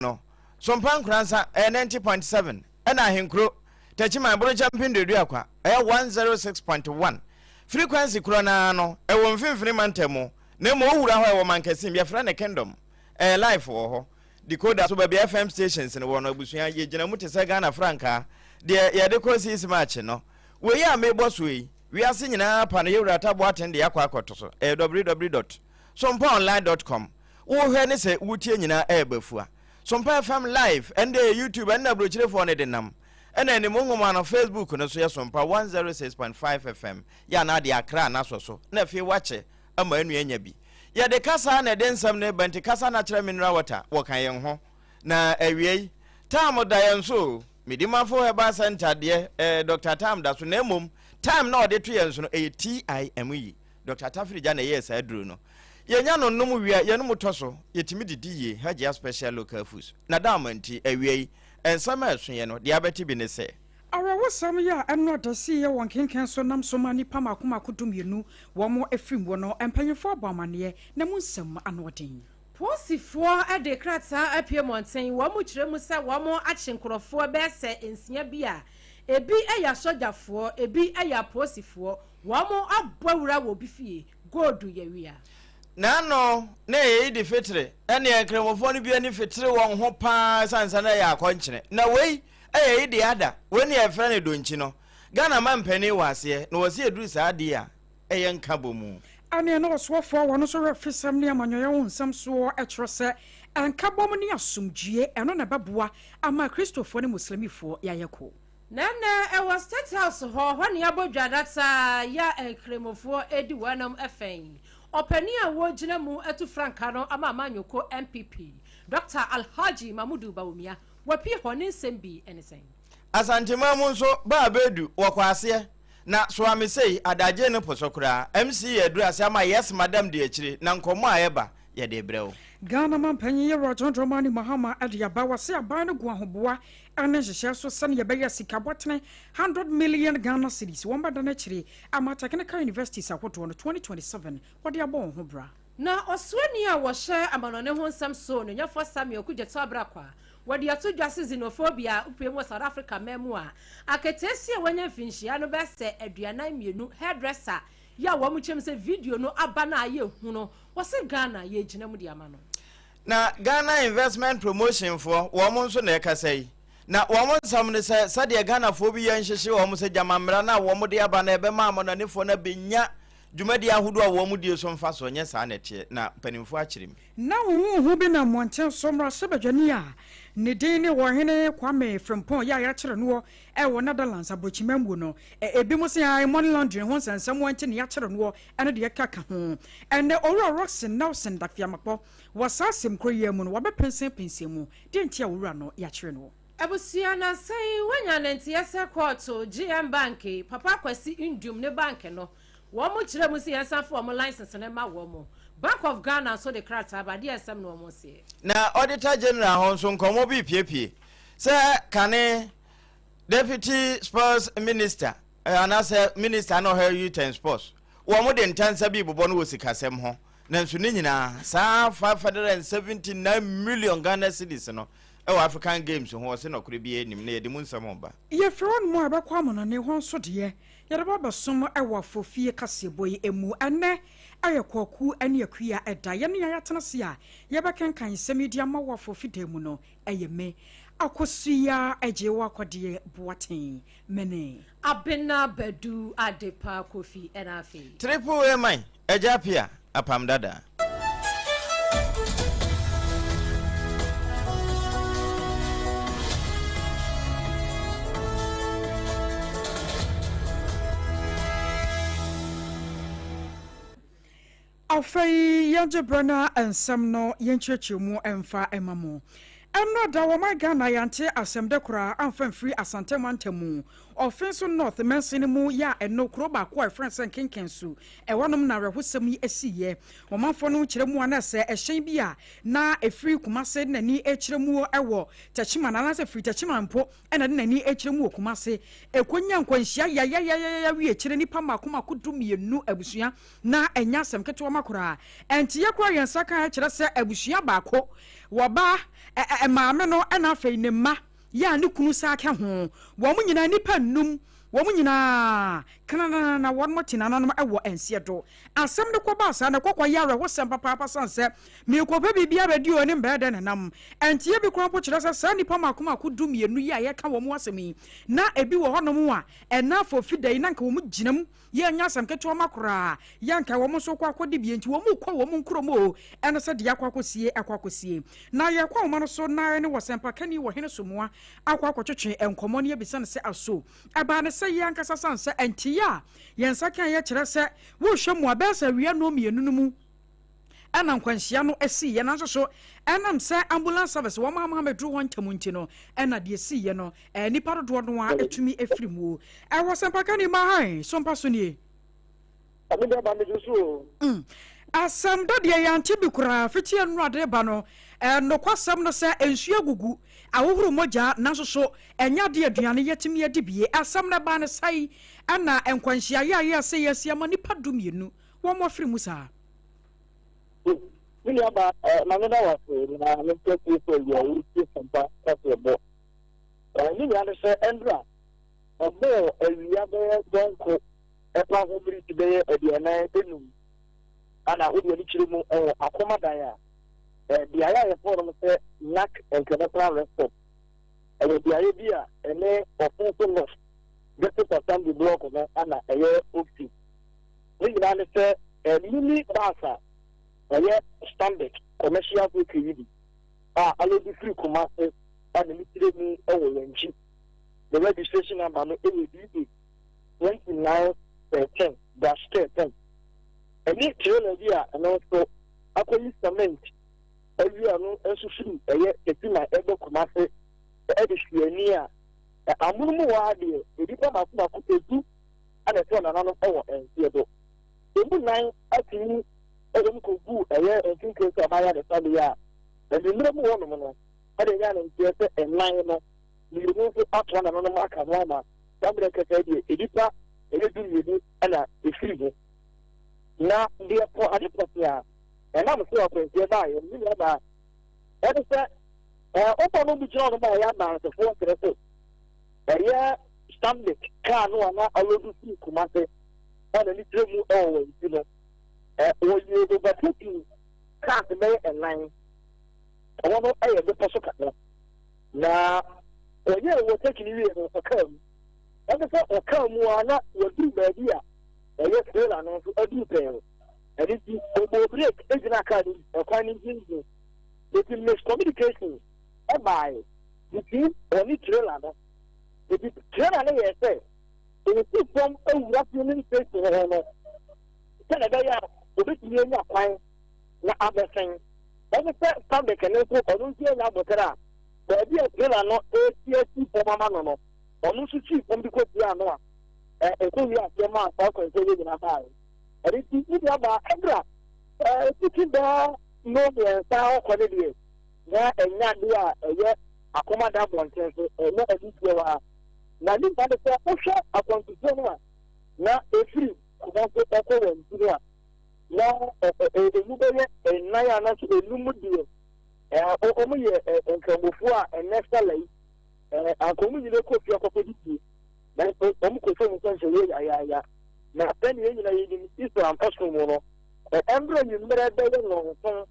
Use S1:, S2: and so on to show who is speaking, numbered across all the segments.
S1: No, Sompa Nkoransa ɛyɛ 90.7 ɛna Ahenkuro, Techiman, Borokyɛ Mpinduaduakwa ɛyɛ 106.1. Frequency korɔ no ara no ɛwɔ mfimfini mantam mu na mmom wowura hɔ a ɛwɔ Mankasim, yɛfrɛ no Kingdom, ɛyɛ live wɔ hɔ. Decoder so baabi a FM stations no wɔ no abusua yɛgyina mu te sɛ Ghana frankaa deɛ yɛde kɔ 6 March no. Wei a mebɔ soɔ yi, wiase nyinaa pa no yɛwura Taboaten de akɔ akɔto so, ɛyɛ www dot sompaonline dot com. Wohwɛ ne sɛ wotie nyinaa ɛɛba fua. Sompa FM live ɛnde ɛyɛ YouTube ɛne na aburokyirefoɔ no de nam. Ɛna anim nwoma no Facebook no so yɛ Sompa 106.5 FM yɛ anaa de akra na asɔ so na afei wakyɛ ama anua anya bi. Yɛde kasa na ɛde nsɛm no ba nti kasa na kyerɛ mineral water wɔka yɛn ho. Na awiei Tam da yɛn so o. Medimafo Herbal Center deɛ eh, Dr. Tam da so na mmom time na ɔde to yɛn so no ɛyɛ TIME. Dɔkta Tafirigya na ɛyɛɛ saa aduro no. Yɛnya no nom wie a, yɛn mu tɔ so. Yɛtumi didi yie. Hajia Special Local Foods. Na Dama nti, awia yi, nsɛm a ɛso yɛn no, deɛ abɛte bi ne sɛ.
S2: Awerɛhosɛm yi a ɛno ada siiɛ wɔ nkenken so nam so ma nnipa mmaako mmaako dumienu wɔn afiri mu no, mpanyimfoɔ abɔ amanneɛ na mu nsɛm ano ɔden.
S3: Polisifoɔ de krataa apue mmɔnten, wɔn kyerɛ mu sɛ wɔn akye nkorɔfoɔ bɛyɛ sɛ nsia bi a ebi yɛ asogyafoɔ, ebi yɛ apolisifoɔ. Wɔabɔ awura wɔ obi fie, gold yawia.
S1: N'ano na ɛyɛ Idi Fitri, ɛnneɛ Nkramofoɔ no bi ani fitiri wɔn ho pa ara ɛsiane sɛ na ɛyɛ akɔnkyene. Na wei yɛ Idi Adha, wei ne yɛfrɛ no Donkyi no. Ghana mampanin wɔ aseɛ, na wɔse ɛduru saa adeɛ a, ɛyɛ nkabɔmu.
S2: Ɛnneɛ na ɔsoafoɔ a wɔno nso hwɛ afisɛm ne amanyɔyɛ ho nsɛm soɔ kyerɛ sɛ nkabɔmu ne asomdwie ɛno na ɛbɛboa ama Akristofoɔ ne Muslimifoɔ yɛayɛ ko.
S3: Na ɛnnɛ ɛwɔ State House hɔ, hɔ ne yɛabɔ dwa data yɛ a Nkramofoɔ redi wɔnom fɛ yi. Ɔpanin a wɔgyina mu atu frankaa no ama amanyɔkuo NPP, Dɔkta Alhaji Mamudu Bawumia, wapue hɔ, ne nsɛm bi ne sɛn?
S1: Asanteman mu nso, bɛ a bɛadu, wɔkɔ aseɛ. Na soa me sei, adagye no po so koraa. MC yɛ aduru ase ama Yes Madam di akyire, na nkɔmmɔ a ɛba, yɛde rebrɛ wo.
S2: Ghana Mampanyin Yewura John Dramani Mahama de aba, wɔse aban no gu ahoboa ne nhyehyɛe so sɛnea ɛbɛyɛ a sika bɔtene 100 million Ghana cedis wɔn bɛda no akyire ama technical universities ahodoɔ no 2027 wɔde abɔ wɔn ho bra.
S3: Na ɔsoani a wɔhyɛ amanɔne ho nsɛm so Onuonyamfoɔ Samuel Okudzeto Abrako a wɔde ato dwa se xenophobia a wopue mu wɔ South Africa man mu a aketeesia a wanya mfinhyia no bɛyɛ sɛ 42 hairdresser yi a wɔn kyerɛ mu sɛ video no aba no a ayɛ hu no wɔse Ghana yɛgyina mu de ama no.
S1: Na Ghana Investment Promotion foɔ, wɔn nso na ɛkasa yi. Na wɔn nsɛm ne sɛ, sɛdeɛ Ghanafoɔ bi yɛ nhyehye wɔn sɛ gyama mmara no a wɔn de aba no ɛbɛma amanɔnefoɔ no abɛnya dwumadie ahodoɔ a wɔn die so mfasoɔ, nyɛ saa na ɛteɛ, na mpanimfoɔ akyere mu.
S2: Ná huhuuhu bi nam mmɔnten so mmarahyɛbadwani a ne din ne Ɔhene Kwame Frimpong yi a yɛakyere noɔ wɔ Netherlands aburokyiman mu no. Ebinom se ae money laundering ho nsɛnsɛm nti na yɛakyere noɔ ne deɛ ɛkeka ho. Ɛnnɛ, Owura Rockson Nelson Dafiamakpɔ wɔ saa asɛm korɔ yi ara mu no, wabɛpɛnsɛnpɛnsɛn mu deɛ nti a owura no yɛakyere noɔ.
S3: Abusua, nansa yi wanya ne nteɛ sɛ kɔɔto GM Bank, Papa Kwasi Nduom ne bank no, wɔn kyerɛ mu sɛ yɛnsan fa wɔn license no mma wɔn. Bank of Ghana nso de krataa ba, deɛ nsɛm na wɔn seɛ.
S1: Na Auditor General hɔ nso nkɔmmɔ bi repiepie sɛ kane Deputy Sports Minister anaasɛ Minister na ɔhwɛ Youth and Sports, wɔn de ntansa bi rebobɔ no wɔ sikasɛm ho, nanso ne nyinaa saa 579 million Ghana cedis no wɔ African Games ho, wɔse nɔkorɛ biara nnim na yɛde mu nsɛm reba.
S2: Yɛfiri hɔnom a yɛbɛkɔ amanɔne hɔ nso deɛ, yɛde ba abɛsom wɔ Afofie kaseɛbɔ yi mu. Ɛnnɛ yɛ Kwaku ne Akua da. Yɛne yɛn atena ase a yɛbɛkenkan nsɛm yi de ama wo Afofi da mu no, ɛyɛ me, Akosua Agyewakɔdeɛ Boateng. Mene.
S3: Abena Badu Adepa Kofi ɛna afei.
S1: Triple A man, Agya Appiah, Apam Dada.
S2: Afei yɛngye berɛ na nsɛm no yɛnkyerɛkyerɛ mu mfa mma mo. Ɛnnora da wɔman Ghana yɛante asɛm dɛ koraa amfa mfiri Asante mantam mu. Offinso North mansini mu yɛ a ɛno kuro baako a ɛfrɛ no sɛ Nkenkensu ɛhɔnom na awerɛhosɛm yi asiiɛ. Ɔmanfoɔ no kyerɛ mu a na sɛ ɛhyɛn bi a na ɛfiri Kumase de n'ani rekyerɛ mu wɔ Techiman anaasɛ firi Techiman mpo na de n'ani rekyerɛ mu wɔ Kumase ɛkɔnya nkwanhyia yayayayaya wie akyire nnipa mmaako mmaako 12 abusua na ɛnyɛ asɛm ketewa ma koraa. Ɛnteɛ koraa yɛn nsa ka kyerɛ sɛ abusua baako wɔ ba maame no na afei ne mma yɛ a ne kunu san ka ho. Wɔn nyinaa nnipa nnum, wɔn nyinaa krananana wɔn te nananom wɔ nseɛ do. Asɛm no kɔbaa saa na ɛkɔkɔ yɛ awerɛhosɛm papaapa sane sɛ merekɔpɛ biribi abɛdi o ne mbɛyɛ dɛn nenam. Ɛnteɛ bi koraa mpo kyerɛ sɛ saa nnipa mmaako mmaako 12 yi a yɛreka wɔn ho asɛm yi na ebi wɔ hɔnom a ɛna afɔfi da yi na anka wɔn gyina mu Yɛ nyɛ asɛm ketewa ma koraa. Yɛ anka wɔn nso kɔ akɔdi bi enti wɔn rekɔ wɔn nkurom oo, ɛne sɛ deɛ akɔ akɔsie akɔ akɔsie. Na yɛkɔ ahoma no so na yɛne wɔsɛmpakani wɔ Hene Somoa akɔ akɔtwetwe nkɔmmɔ na yɛabisa no sɛ aso ɛbaa no sɛ yɛ ankasa sane sɛ ɛnteeɛ a yɛn nsa kaeɛ kyerɛ sɛ wohwɛ mu a bɛyɛ sɛ awia nnɔnmienu no mu ɛna nkwanhyia no siiɛ nanso so ɛnam sɛ ambulance service wɔn ama amɛduru hɔ ntɛm nti no ɛna deɛ siiɛ no nnipa dodoɔ no ara tumi firi mu. Ɛwɔ sɛmpakani ma han so mpa so nie.
S4: Ɛmi dɛ ba mi so o.
S2: Asɛm da deɛ yɛante bi koraa fiti nnora de ba no. Nokwasɛm no sɛ nsuo agugu, ahohoro mogya nanso so ɛnyɛ adeɛ aduane yɛtumi adi bie. Asɛm no ɛbaa no sɛe ɛna nkwanhyia yɛayɛ sɛ yɛasi ama nnipa 12 wɔn afiri mu saa.
S4: Me nua ba, ma me da wase na me nka tie sɛ wia wotie Sampa kaseɛbɔ. Ne nua no sɛ ɛndra ɔbɔɔ awia bɛyɛ dɔnko ɛpa ho miriti bɛyɛ 45 ana wode ani kyerɛ mu ɛwɔ akomadan a beaeɛ a yɛfrɛ no sɛ NAC International Rest Stop. Ɛwɔ beaeɛ bi a ɛne Ɔfonso North District Assembly block no ana ɛyɛ opposite. Ne nyinaa ne sɛ mini bus a ɛyɛ Stanbic commercial vehicle yi bi a alodi firi Kumasi a ne tire mu wɔ yɛn akyi. Ne registration number no yɛ DA 2913 dash 13. Ɛne trailer bi a ɛno nso akɔyi cement awia no nso firi ɛyɛ Techiman ɛbɛ Kumasi ɛde hwiani a amono mu hɔ ara deɛ nnipa mako mako 10 na ɛtɔɔ nananom wɔ nseɛ do. Emu nan atumi wɔn kɔguu ɛyɛ nkenken sɛ ɔman ayaresabea a anwummerɛ mu hɔnom no ɛde ɛnya no nteɛ sɛ nnan no mmienu nso atoa nananom aka ho ama saa mmerɛ kɛkɛ deɛ nnipa ɛyɛ 12 na ɛfiri mu. Na deɛ pɔ ade pɔte a ɛnam so akwanhyia baeɛ no ne nuabaa ɛne sɛ ɔba no bi gyina hɔ no ma ɛyɛ adansefoɔ kyerɛ sɛ ɛyɛ Stanbic kaa no a na alodu firi Kumase a n'ani kyerɛ mu wɔ wɔn ti no, wɔyɛɛ overtaking cars bɛyɛ nnan. Ɛhɔ no yɛ bepɔ so kakra. Na wɔyɛɛ overtaking wie no, ɔkaa mu. Ɛne sɛ ɔkaa mu a na wɔduru baabi a ɛyɛ trailer no nso aduru pɛɛ. Ɛno nti, ɔbɔɔ break gyinaa kaa no ɛkwan no mfimfini. Eti miscommunication ɛbaeɛ between ɔne trailer no. Enti trailer no yɛɛ sɛ ɛresi fam awura filling station hɔ no sɛdeɛ ɛbɛyɛ a obetumi anya kwan na abɛsɛn. Ɛne sɛ Stanbic no nso ɔno nso anya abotare a baabi a trailer no resi asi fam ama no no, ɔno nso sii fam de kɔtiaa no a ɛkɔwie aseɛ maa saa kwanhyia yi nyinaa baeɛ. Ɛno nti, me nuabaa, ɛberɛ a ɛfiti bɛɛ nnɔnmiɛnsa ɔkɔ no deɛ, na ɛnyɛ adeɛ a ɛyɛ akoma da abɔnten so, ɛnyɛ anigyeɛ wɔ ha. Na ne nyinaa ne sɛ wohwɛ akwantufoɔ no a na ɛfiri Kumase ɛkɔ wɔn ti no a, na ɛmu bɛyɛ nnan anaasɛ enum deɛ wɔn yɛ nkramofoɔ a ɛnɛ sala yi anka wɔn nyinaa kɔ fie akɔkɔ didie, nanso wɔn kɔ fam nsɛnkyerɛnneɛ yayaaya. Na sɛdeɛ yɛn nyinaa yɛnim Islam ɛsom mu no, ɛmmerɛ nwummerɛ bɛyɛ nnɔnson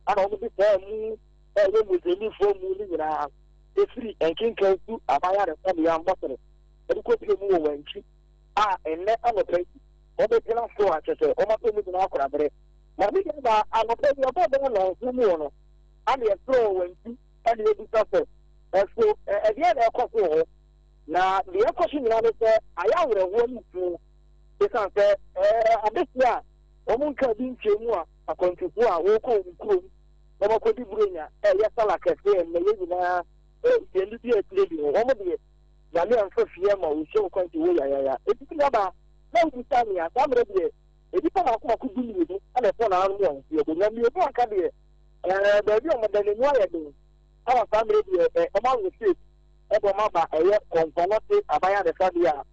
S4: ana wɔde saa mu a ɛyɛ Muslimfoɔ mu no nyinaa firi nkenkan su abayaresabea mmɔsere de kɔpie mu wɔ wɔn akyi a ɛnnɛ anɔpa yi wɔbɛgyina so a kyerɛ sɛ wɔapɛ mu nyinaa akorabere. Na ne nuabaa anɔpa yi ɛbɔ bɛyɛ nnɔnson mu hɔ no ana yɛfrɛ wɔ wɔn akyi ɛna yɛbisa sɛ ɛso ɛdeɛ na ɛkɔ so wɔ hɔ, na deɛ ɛkɔ so nyinaa ne sɛ ayɛ awerɛhoɔ ne su ɛsiane sɛ adehyeɛ a wɔn nkaa bi nkyɛn mu a akwantufoɔ a wɔrekɔ wɔn kurom na wɔakɔdi Buronya a ɛyɛ sala kɛseɛ nnɛ yɛn nyinaa yɛn ani di akyire bi no, wɔn deɛ Nyame amfa fie amma wo nhyɛ wo kwan nti wo yayaya. Enti me nuabaa, na wobisa me a, saa mmerɛ deɛ, nnipa mako mako dumienu na ɛkɔɔ nananom wɔn nso yɛbɔ. Na mmienu aka deɛ, ɛɛ, baabi a wɔda no emu ayɛ den ama saa mmerɛ deɛ, ɛ, wɔn awo shape ɛde wɔn aba ɛyɛ kɔmfɔnɔte aban adesabea a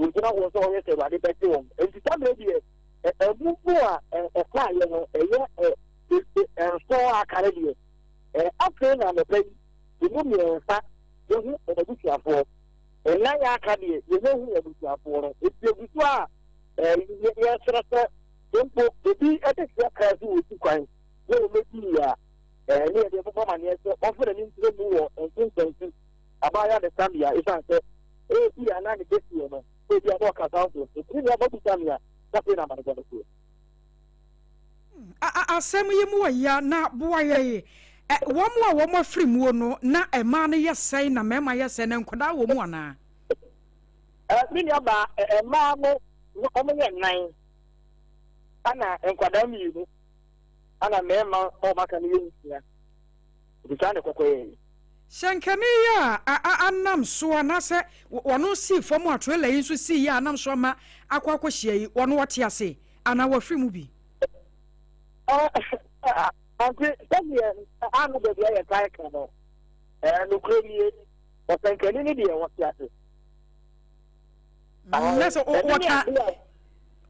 S4: wɔgyina hɔ sɛ wɔyɛ sɛ Awurade bɛgye wɔn. Enti saa mmerɛ deɛ, ɛ, ɛmu mu a, ɛ, ɛkaeɛ no, ɛyɛ, ɛ, ɛ, nson a aka no deɛ, ɛ, afei na anɔpa yi, emu mmiɛnsa yɛhu wɔn abusuafoɔ. Nnan a aka deɛ, yɛnhu wɔn abusuafoɔ no. Enti egu so a yɛsrɛ sɛ mpo obi de hyia kra so wɔ si kwan na wɔmɛdi yie a, ne yɛde bɛbɔ amaneɛ sɛ ɔmfa n'ani nkyerɛ mu wɔ nsensansi abaayewa adesabea ɛsiane sɛ ebi a na ne kɛseɛ no ebi a na ɔka saa nso nti ne nea bɛbusa me a na afei na amanebɔ no teɛ.
S2: Asɛm yi mu ɔya na boa yɛn. Wɔn a wɔn afiri muo no, na mmaa no yɛ sɛn na mmarima yɛ sɛn, na nkwadaa wɔ mu anaa?
S4: Me nua baa, mmaa no wɔn yɛ nnan, ɛna nkwadaa mmienu, ɛna mmarima a wɔn aka no yɛ nsia. Nti saa na ɛkɔkɔ yɛ yi.
S2: Hyɛnkani yi a anam so anaasɛ wɔn sii fam a trailer yi nso sii yi a anam so ama akɔ akɔhyia yi, wɔn wɔte ase anaa wɔafiri mu bi?
S4: Ante sɛdeɛ ano baabi a yɛtae ka no, nokorɛ nie, ɔsɛnkani no deɛ wɔte ase.
S2: Na sɛ wɔka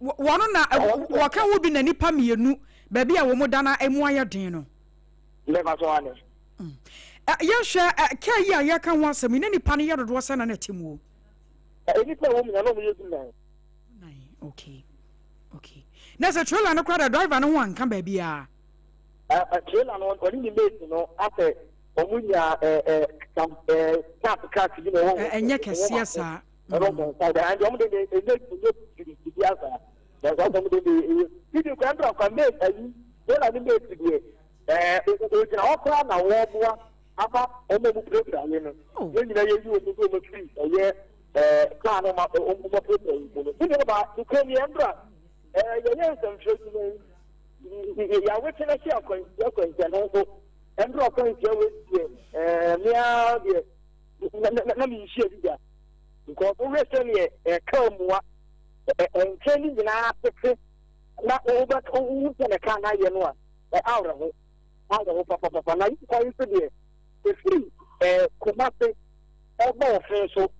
S2: wɔn na wɔka wo bi na nipa mmienu baabi a wɔn da na emu ayɛ den no.
S4: Mɛfa so ane.
S2: Yɛhwɛ kaa yi a yɛka ho asɛm yi na nipa no yɛ dodoɔ sɛ na na ɛte mu o.
S4: Nipa a wɔn mu na na wɔn yɛ dunan.
S2: Dunan, okay. Okay. Na sɛ trailer no koraa da driver no ho anka baabiara.
S4: Trailer no ɔne ne mate no asɛ wɔn nya some cars cars bi na ɛwɔ wɔn.
S2: Ɛnyɛ kɛseɛ saa.
S4: Ɛwɔ wɔn side and wɔn de de ɛnyɛ ɛnyɛ gidigidi asa. Na sɛ wɔn de de ɛyɛ bibi kwan bra kwan mate ayi trailer ne mate deɛ ɛɛ ogyina hɔ koraa na wɔboa ama wɔn a wɔn pirapira yɛ no. Yɛn nyinaa yɛ yi wɔn de wɔn firi ɛyɛ. Ɛɛ kaa no ma ɔmo pɛpɛ yi mu no. Ne nua baa nukuri ni ɛmbra ɛɛ yɛyɛ nsɛmtwerɛ adwuma yi yɛawete no hye akwanhyia akwanhyia nanso ɛmbra akwanhyia wei deɛ ɛɛ mea deɛ na na na menhyia bi da because wohwɛ sɛdeɛ ɛkaa mua nkyɛn no nyinaa tete na wobɛ wohu sɛ ne kaa no ayɛ no a awerɛho awerɛho papapapa na yi kwan nso deɛ ɛfiri ɛɛ Kumase ɛba ɔfe so,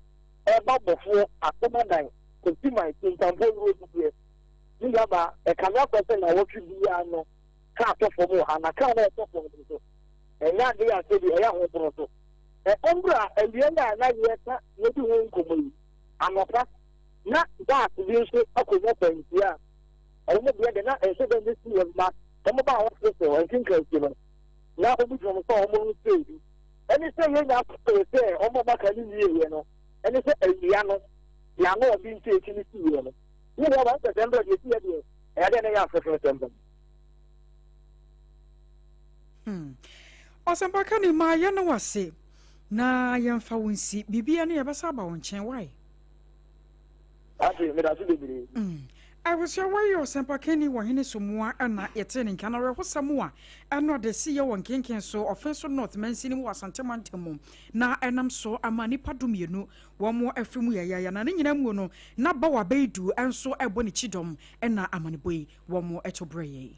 S4: ɛba bɔfoɔ, akomadan, kɔsiman, kintampo nnuro dudeɛ. Ne nuabaa, ɛkame akɔ sɛ nnawɔtwe biara no, kaa tɔ fam wɔ ha, na kaa no a ɛtɔ fam no nso, ɛnyɛ adeɛ a sɛbi ɛyɛ ahopono so. Ɛ, ɛmmra awia yi a na yɛreka yɛdi ho nkɔmmɔ yi, anɔpa, na bus bi nso akɔnya kwanhyia a wɔn deɛ de na ɛnhyɛ da nyɛ serious but wɔn baa hospital nkenkansi no, na wɔn gyina mu sɛ wɔn resɛ bi. Ɛne sɛ yɛnya tee sɛ wɔn a wɔaka no wieeɛ no, ɛne sɛ awia no, deɛ ano ɔde nti akyi no siiɛ no. Ne deɛ wɔn sɛ sɛm berɛ deɛ ɛsiiɛ deɛ, ɛyɛ dɛ na ɛyɛ asefene sɛm bɛn.
S2: Hmm. Ɔsɛmpaka ni ma yɛne wo ase na yɛmfa wo nsi biribiara ne yɛbɛsa aba wo nkyɛn wae.
S4: Ate, medase bebree.
S2: Mm. Abusua wei yɛ ɔsɛmpakani wɔ Hene Somoa na yɛtee ne nka no awerɛhosɛm a ɛno ade siiɛ wɔ Nkenken so Ɔfenso North mansini mu wɔ Asante mantam mu na ɛnam so ama nnipa dumienu wɔn afiri mu yayaaya na ne nyinaa muo no na Bawa Beidu nso ɛbɔ ne kyidɔm na amanebɔ yi wɔn to brɛ yɛn.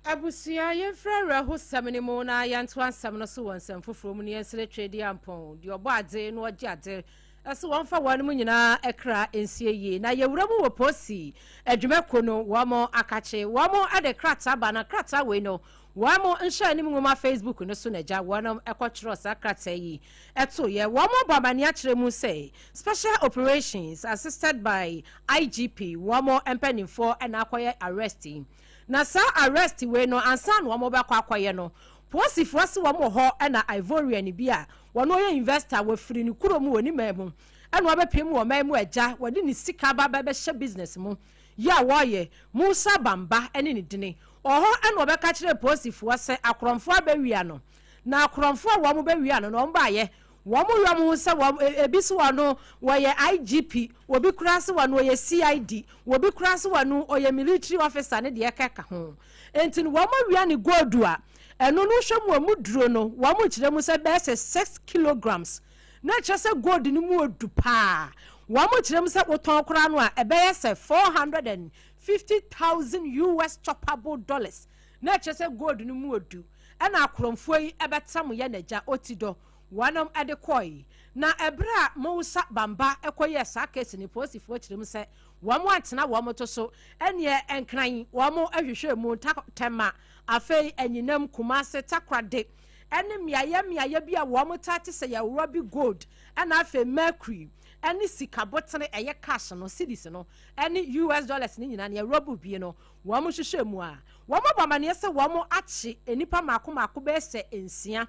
S3: Abusua, yɛmfiri awerɛhosɛm no mu na yɛntoa nsɛm no so wɔ nsɛm foforɔ mu na yɛnsrɛ Tweaduampɔn, deɛ ɔbɔ ade na ɔgye ade, sɛ wɔmfa wɔnom nyinaa kra nsie yie. Na yɛwura mu wɔ Posi adwumakuo no, wɔn akakye, wɔn de krataa ba, na krataa wei no, wɔn nhyɛ anim nwoma Facebook no so na agya wɔnom kɔtwerɛ saa krataa yi toeɛ. Wɔn bɔ amaneɛ akyerɛ mu sɛ Special Operations assisted by IGP wɔn mpanimfoɔ na akɔyɛ arrest yi. Na saa arrest wei no ansa na wɔn bɛkɔ akɔyɛ no, Posifoɔ se wɔn wɔ hɔ na Ivorian bi a wɔn ɔyɛ investor wɔfiri ne kuro mu wɔ ne man mu ɛna wabɛpie mu wɔ man mu agya wɔde ne sika ba bɛbɛhyɛ business mu yi a wɔyɛ Musa Bamba ɛne ne dini wɔ hɔ ɛna ɔbɛka kyerɛ posifoɔ sɛ akorɔmfoɔ abɛwia no na akorɔmfoɔ a wɔn bɛwia no na wɔn baayɛ wɔn yɛ wɔn ho sɛ wɔn ebi se wɔn wɔyɛ IGP obi koraa se wɔn ɔyɛ CID obi koraa se wɔn ɔyɛ military officer ne deɛ ɛkeka ho enti no wɔn awia ne gold a Ɛno no wohwɛ mu a emu duro no wɔn kyerɛ mu sɛ bɛyɛ sɛ 6 kilograms. Na ɛkyerɛ sɛ gold no mu odu paa. Wɔn kyerɛ mu sɛ wotɔn koraa no a, ɛbɛyɛ sɛ 450,000 US choppable dollars. Na ɛkyerɛ sɛ gold no mu odu. Ɛna akorɔmfoɔ yi ɛbɛtam yɛ n'agya Otidɔ wɔnom de kɔe. Na ɛberɛ a Moussa Bamba kɔyɛɛ saa case no, polisifoɔ kyerɛ mu sɛ wɔn antena wɔn to so. Ɛneɛ Nkran wɔn hwehwɛɛ mu, Tema, afei Anyinam, Kumase, Takoradi, ɛne mmeaeɛ mmeaeɛ bi a wɔn taa te sɛ yɛ ruby gold, ɛna afei mercury, ɛne sika botene, ɛyɛ cash no, cedis no, ɛne US dollars no nyinaa, neɛ ruby bie no, wɔn hwehwɛɛ mu a, wɔn abɔ amaneɛ sɛ wɔn akye nnipa mmaako mmaako bɛyɛ sɛ nsia.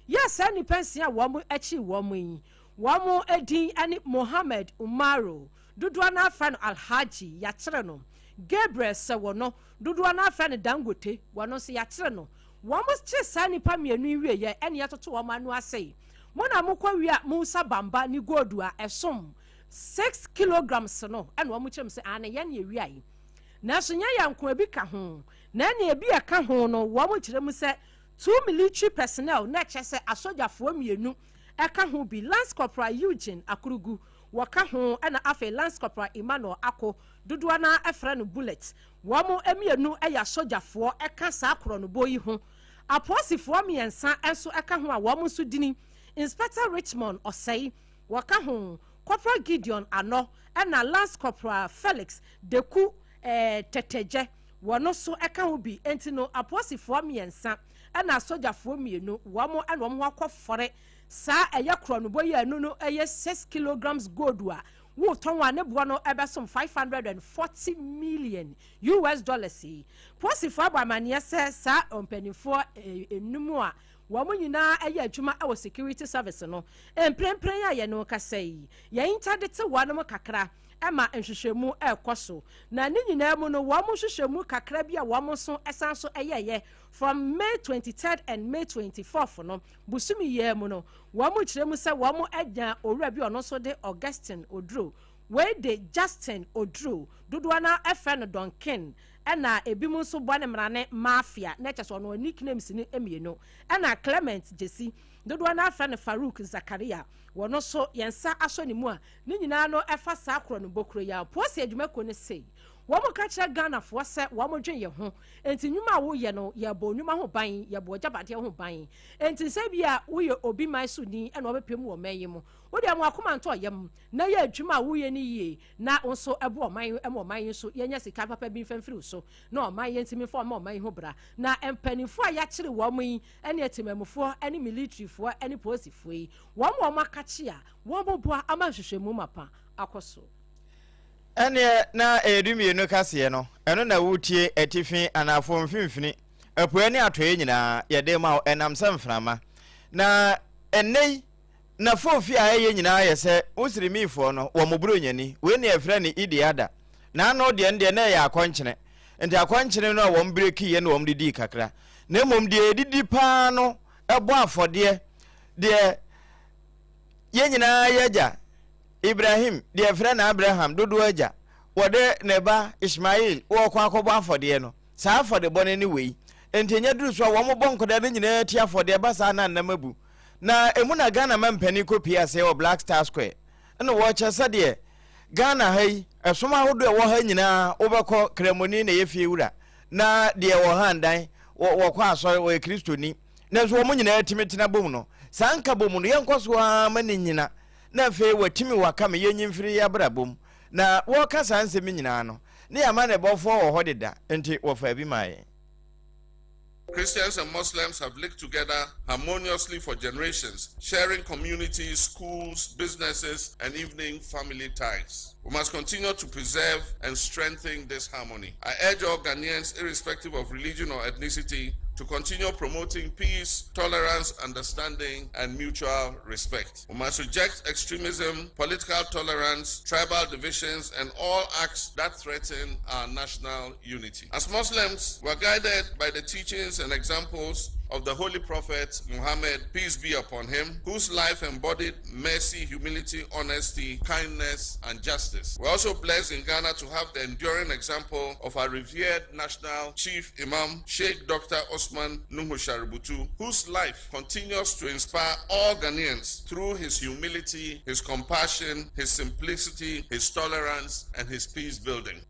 S3: Yɛ saa nnipa nsia a wɔn akyiri wɔn yi, wɔn din ne Mohammed Umaru, dodoɔ no ara frɛ no Alhaji, yɛakyere no, Gabriel Sɛwɔnɔ, dodoɔ no ara frɛ no Dangote, wɔn nso yɛakyere no. Wɔn kyere saa nnipa mmienu yi wieɛ ɛne yɛtoto wɔn ano ase. Mo na mokɔ wia Musa Bamba ne gold a ɛsom 6 kilograms no ɛna wɔn kyerɛ mu sɛ aane yɛn na yɛwiae. Nanso nyɛ yɛn nko, ebi ka ho. Na ɛne ebi a ɛka ho no wɔn kyerɛ mu sɛ two military personnel na ɛkyerɛ sɛ asogyafoɔ mmienu ɛka ho bi, Lance Corporal Eugene Akurugu wɔka ho ɛna afei Lance Corporal Emmanuel Ako, dodoɔ no ara frɛ no Bullet. Wɔn mmienu yɛ asogyafoɔ ɛka saa korɔnobɔ yi ho. Apolisifoɔ mmiɛnsa nso ɛka ho a wɔn nso dini Inspector Richmond Osei wɔka ho, Corporal Gideon Anɔ ɛna Lance Corporal Felix Deku Tɛtɛgyɛ wɔn nso ɛka ho bi. Enti no apolisifoɔ mmiɛnsa ɛna asogyafoɔ mmienu wɔn ɛna wɔn ho akɔfɔre saa ɛyɛ korɔnobɔ yi a ɛno no ɛyɛ 6 kilograms gold a wotɔn a ne boɔ no ɛbɛsom 540 million US dollars yi. Polisifoɔ abɔ amanneɛ sɛ saa mpanimfoɔ enum a wɔn nyinaa ɛyɛ adwuma ɛwɔ security service no, mprempren a yɛne kasa yi, yɛn ntade te wɔn kakra ɛma nhwehwɛmu ɛrekɔ so. Na ne nyinaa mu no, wɔn nhwehwɛmu kakra bi a wɔn nso ɛsan so ɛyɛyɛ from May 23rd and May 24th no, bosome yia mu no, wɔn kyerɛ mu sɛ wɔn anya owura bi, ɔno nso de Augustine Oduro, wei de Justin Oduro, dodoɔ no ɛfrɛ no Donkin, ɛna ebi mu nso bɔ ne mmarane Mafia, na ɛkyɛ sɛ ɔno nicknames no mmienu, ɛna Clement Jesi, dodoɔ no afrɛ no Farouk Zakaria, wɔn nso yɛn nsa asɔ ne mu a ne nyinaa no ɛfa saa korɔ no bɔkuro yi a. Polisi adwumakuo no sei wɔn ka kyerɛ Ghanafoɔ sɛ wɔn dwen yɛn ho, nti nnwuma a woyɛ no, yɛbɔ nnwuma ho ban, yɛbɔ agyapadeɛ ho ban. Nti sɛ bi a woyɛ obi man so ni ɛna wɔbɛpɛ mu wɔ man yi mu, wodeɛ mo akoma ntɔ yam na yɛ adwuma a woyɛ no yie, na wo nso ɛbo ɔman ɛma ɔman yi nso yɛnya sika papa bi mfa mfiri so na ɔman yɛn ntumi mfa ɔma ɔman yi ho bra. Na mpanimfoɔ a yɛakyere wɔn yi ɛne atemamufoɔ ɛne militaryfoɔ ɛne polisifoɔ yi, wɔn akakye a wɔn boa ama nhwehwɛmu mapa akɔ so.
S1: Ɛneɛ na ɛyɛ 12 kaseɛ no, ɛno na wotie. Atifi, anafoɔ, mfimfini, apueɛ ne atɔeɛ nyinaa yɛde ma wo ɛnam sɛ mframa. Na ɛnnɛ yi na foofi a ɛyɛ nyinaa yɛ sɛ Muslimifoɔ no wɔ mo buronyani wei ne yɛfrɛ no Idi Ada. Na ano deɛ no deɛ na ɛyɛ akɔnkyene, nti akɔnkyene no a wɔn brekiiɛ na wɔn de dii kakra. Na mmom deɛ yɛdidi paa no ɛbɔ afɔdeɛ deɛ yɛn nyinaa yɛ agya Ibrahim, deɛ yɛfrɛ no Abraham dodoɔ agya, wɔde ne ba Ismail wɔkɔ akɔbɔ afɔdeɛ no, saa afɔdebɔ no ne wei. Nti ɛnya duru so a wɔn bɔ nkɔdaa no nyinaa ti afɔdeɛ ba saa na nnam abu. Na emu na Ghana ma mpanin kɔ pie aseɛ wɔ Black Star Square ɛna wɔkyɛ sɛdeɛ Ghana ha yi ɛsom ahodoɔ ɛwɔ ha nyinaa wobɛkɔ Kramoni na ɛyɛ fie wura, na deɛ wɔ ha ndan wɔkɔ asɔre wɔyɛ Kristoni, nanso wɔn nyinaa tumi tena bom no, saa nka bom no yɛnkɔ so ara ma ne nyina na afei watumi waka me yɛnyi mfiri yɛ abrabɔ mu. Na wɔreka saa nsɛm nyinaa no, ne yɛ amanneɛbɔfoɔ wɔ hɔ deda, nti wɔfaa bi maa yɛn.
S5: Christians and Muslims have lived together harmoniously for generations, sharing communities, schools, businesses, and even family ties. We must continue to preserve and strengthen this harmony. I urge all Ghanaians, irrespective of religion or ethnicity, to continue promoting peace, tolerance, understanding, and mutual respect. We must reject extremism, political tolerance, tribal divisions, and all acts that threaten our national unity. As Muslims, we are guided by the teachings and examples of the Holy Prophet Muhammad, peace be upon him, whose life embodied mercy, humility, honesty, kindness, and justice. We're also blessed in Ghana to have the enduring example of our revered national chief imam, Sheikh Dr. Osman Nuhu Sharubutu, whose life continues to inspire all Ghanaians through his humility, his compassion, his simplicity, his tolerance, and his peace building.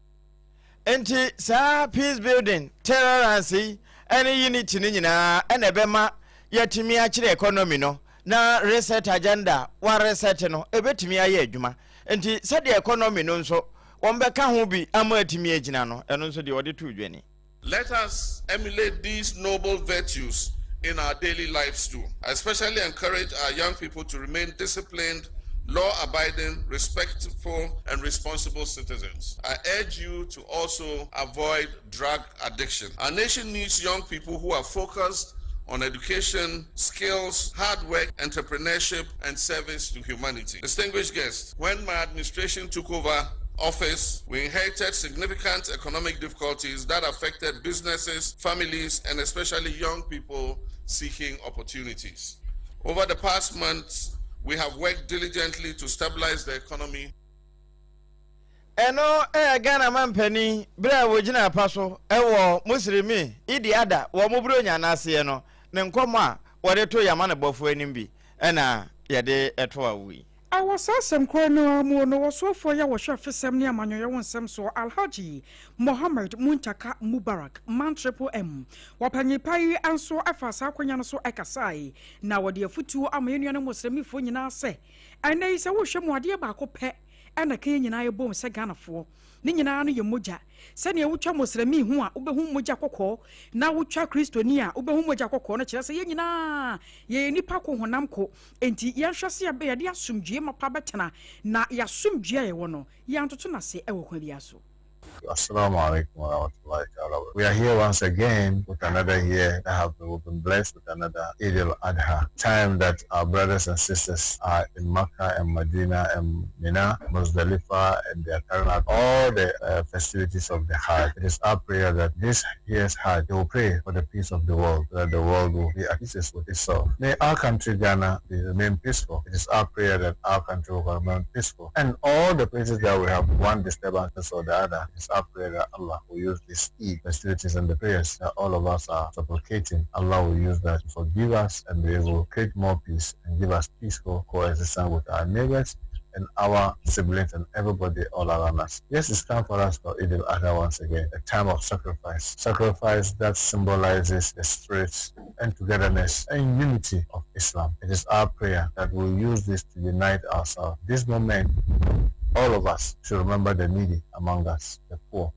S1: Enti saa peace building, tolerance yi ne unity no nyinaa na ɛbɛma yɛatumi akyerɛ economy no na reset agenda wa reset no ɛbɛtumi ayɛ adwuma. Enti sɛdeɛ economy no nso wɔbɛka ho bi ama atumi agyina no, ɛno nso deɛ wɔde too dwa ni.
S5: Let us emulate these noble virtues in our daily lives too. I especially encourage our young people to remain disciplined, law-abiding, respectful, and responsible citizens. I urge you to also avoid drug addiction. Our nation needs young people who are focused on education, skills, hard work, entrepreneurship, and service to humanity. Distinguished guests, when my administration took over office, we inherited significant economic difficulties that affected businesses, families, and especially young people seeking opportunities. Over the past months, we have worked diligently to stabilize the economy.
S1: Ɛno yɛ Ghana mampanin berɛ a wɔgyina apa so wɔ Muslimi Idi Adha wɔ mo Buronya no aseɛ no ne nkɔmmɔ a wɔde too yɛn amanebɔfoɔ anim bi na yɛde to awo yi.
S2: Wɔ saa asɛm korɔ no ara mu no, ɔsoafoɔ yi a ɔhwɛ afesɛm ne amanyɔyɛ ho nsɛm soɔ, Alhaji Mohammed Muntaka Mubarak, Man Triple M, ɔpanyin pa yi nso faa saa akwanya no so kasae, na ɔde afutuo ama yɛn nuanom Muslimifoɔ nyinaa sɛ, ɛnnɛ yi sɛ wohwɛ mu adeɛ baako pɛ na ɛka yɛn nyinaa yɛbom sɛ Ghanafoɔ, ne nyinaa no yɛ mogya. Sɛdeɛ wotwa Moslɛmii ho a wobɛhu mogya kɔkɔɔ na wotwa Kristoni a wobɛhu mogya kɔkɔɔ no kyerɛ sɛ yɛn nyinaa yɛyɛ nnipa ko honam ko. Enti yɛnhwɛ sɛ yɛde asomdwoeɛ mapa bɛtena na yɛn asomdwoeɛ a yɛwɔ no yɛantoto no ase wɔ kwan biara so.
S6: Assalamu alaikum wa rahmatullahi ta'ala. We are here once again with another year that have been, we've been blessed with another Eid al-Adha, time that our brothers and sisters are in Makkah and Medina and Mina, Muzdalifah, and they are carrying out all the festivities of the Hajj. It is our prayer that this year's Hajj, they will pray for the peace of the world, that the world will be at peace with itself. May our country, Ghana, be, remain peaceful. It is our prayer that our country will remain peaceful. And all the places that we have one disturbance or the other, it's our prayer that Allah will use this Eid festivities and the prayers that all of us are supplicating. Allah will use that to forgive us and be able to create more peace and give us peaceful coexistence with our neighbors and our siblings and everybody all around us. Yes, it's time for us for Eid al-Adha once again, a time of sacrifice. Sacrifice that symbolizes the spirit and togetherness and unity of Islam. It is our prayer that we'll use this to unite ourselves. This moment, all of us should remember the needy among us, the poor.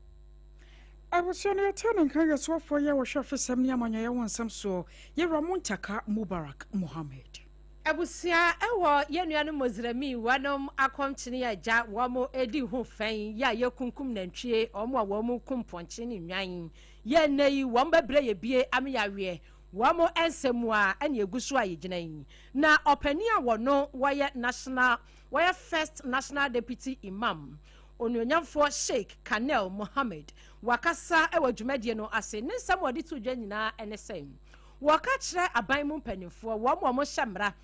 S2: Abusua no yɛtee ne nka yɛ soafoɔ yi a wɔhwɛ afesɛm ne amanyɔyɛ ho nsɛm soɔ, Yɛwura Muntaka Mubarak Mohammed.
S3: Abusua wɔ yɛn nuanom Mozremi wɔnom akɔmkyene a gya wɔn di ho fɛn yɛ a yɛkunkum nantwie wɔn a wɔn kum mpɔnkye ne nnwan yɛ nnɛ yi wɔn bɛbrɛ yɛ bie ame yɛaweɛ wɔn nsɛm mu a ɛne egu so a yɛgyina yi na ɔpanin a wɔno wɔyɛ national wɔyɛ first national deputy imam onuonyamfoɔ Sheikh Kanel Mohammed wakasa wɔ dwumadie no ase ne nsɛm a wɔde to dwa nyinaa ne sɛ Wɔka kyerɛ aban mu mpanimfoɔ, wɔn a wɔhyɛ mmara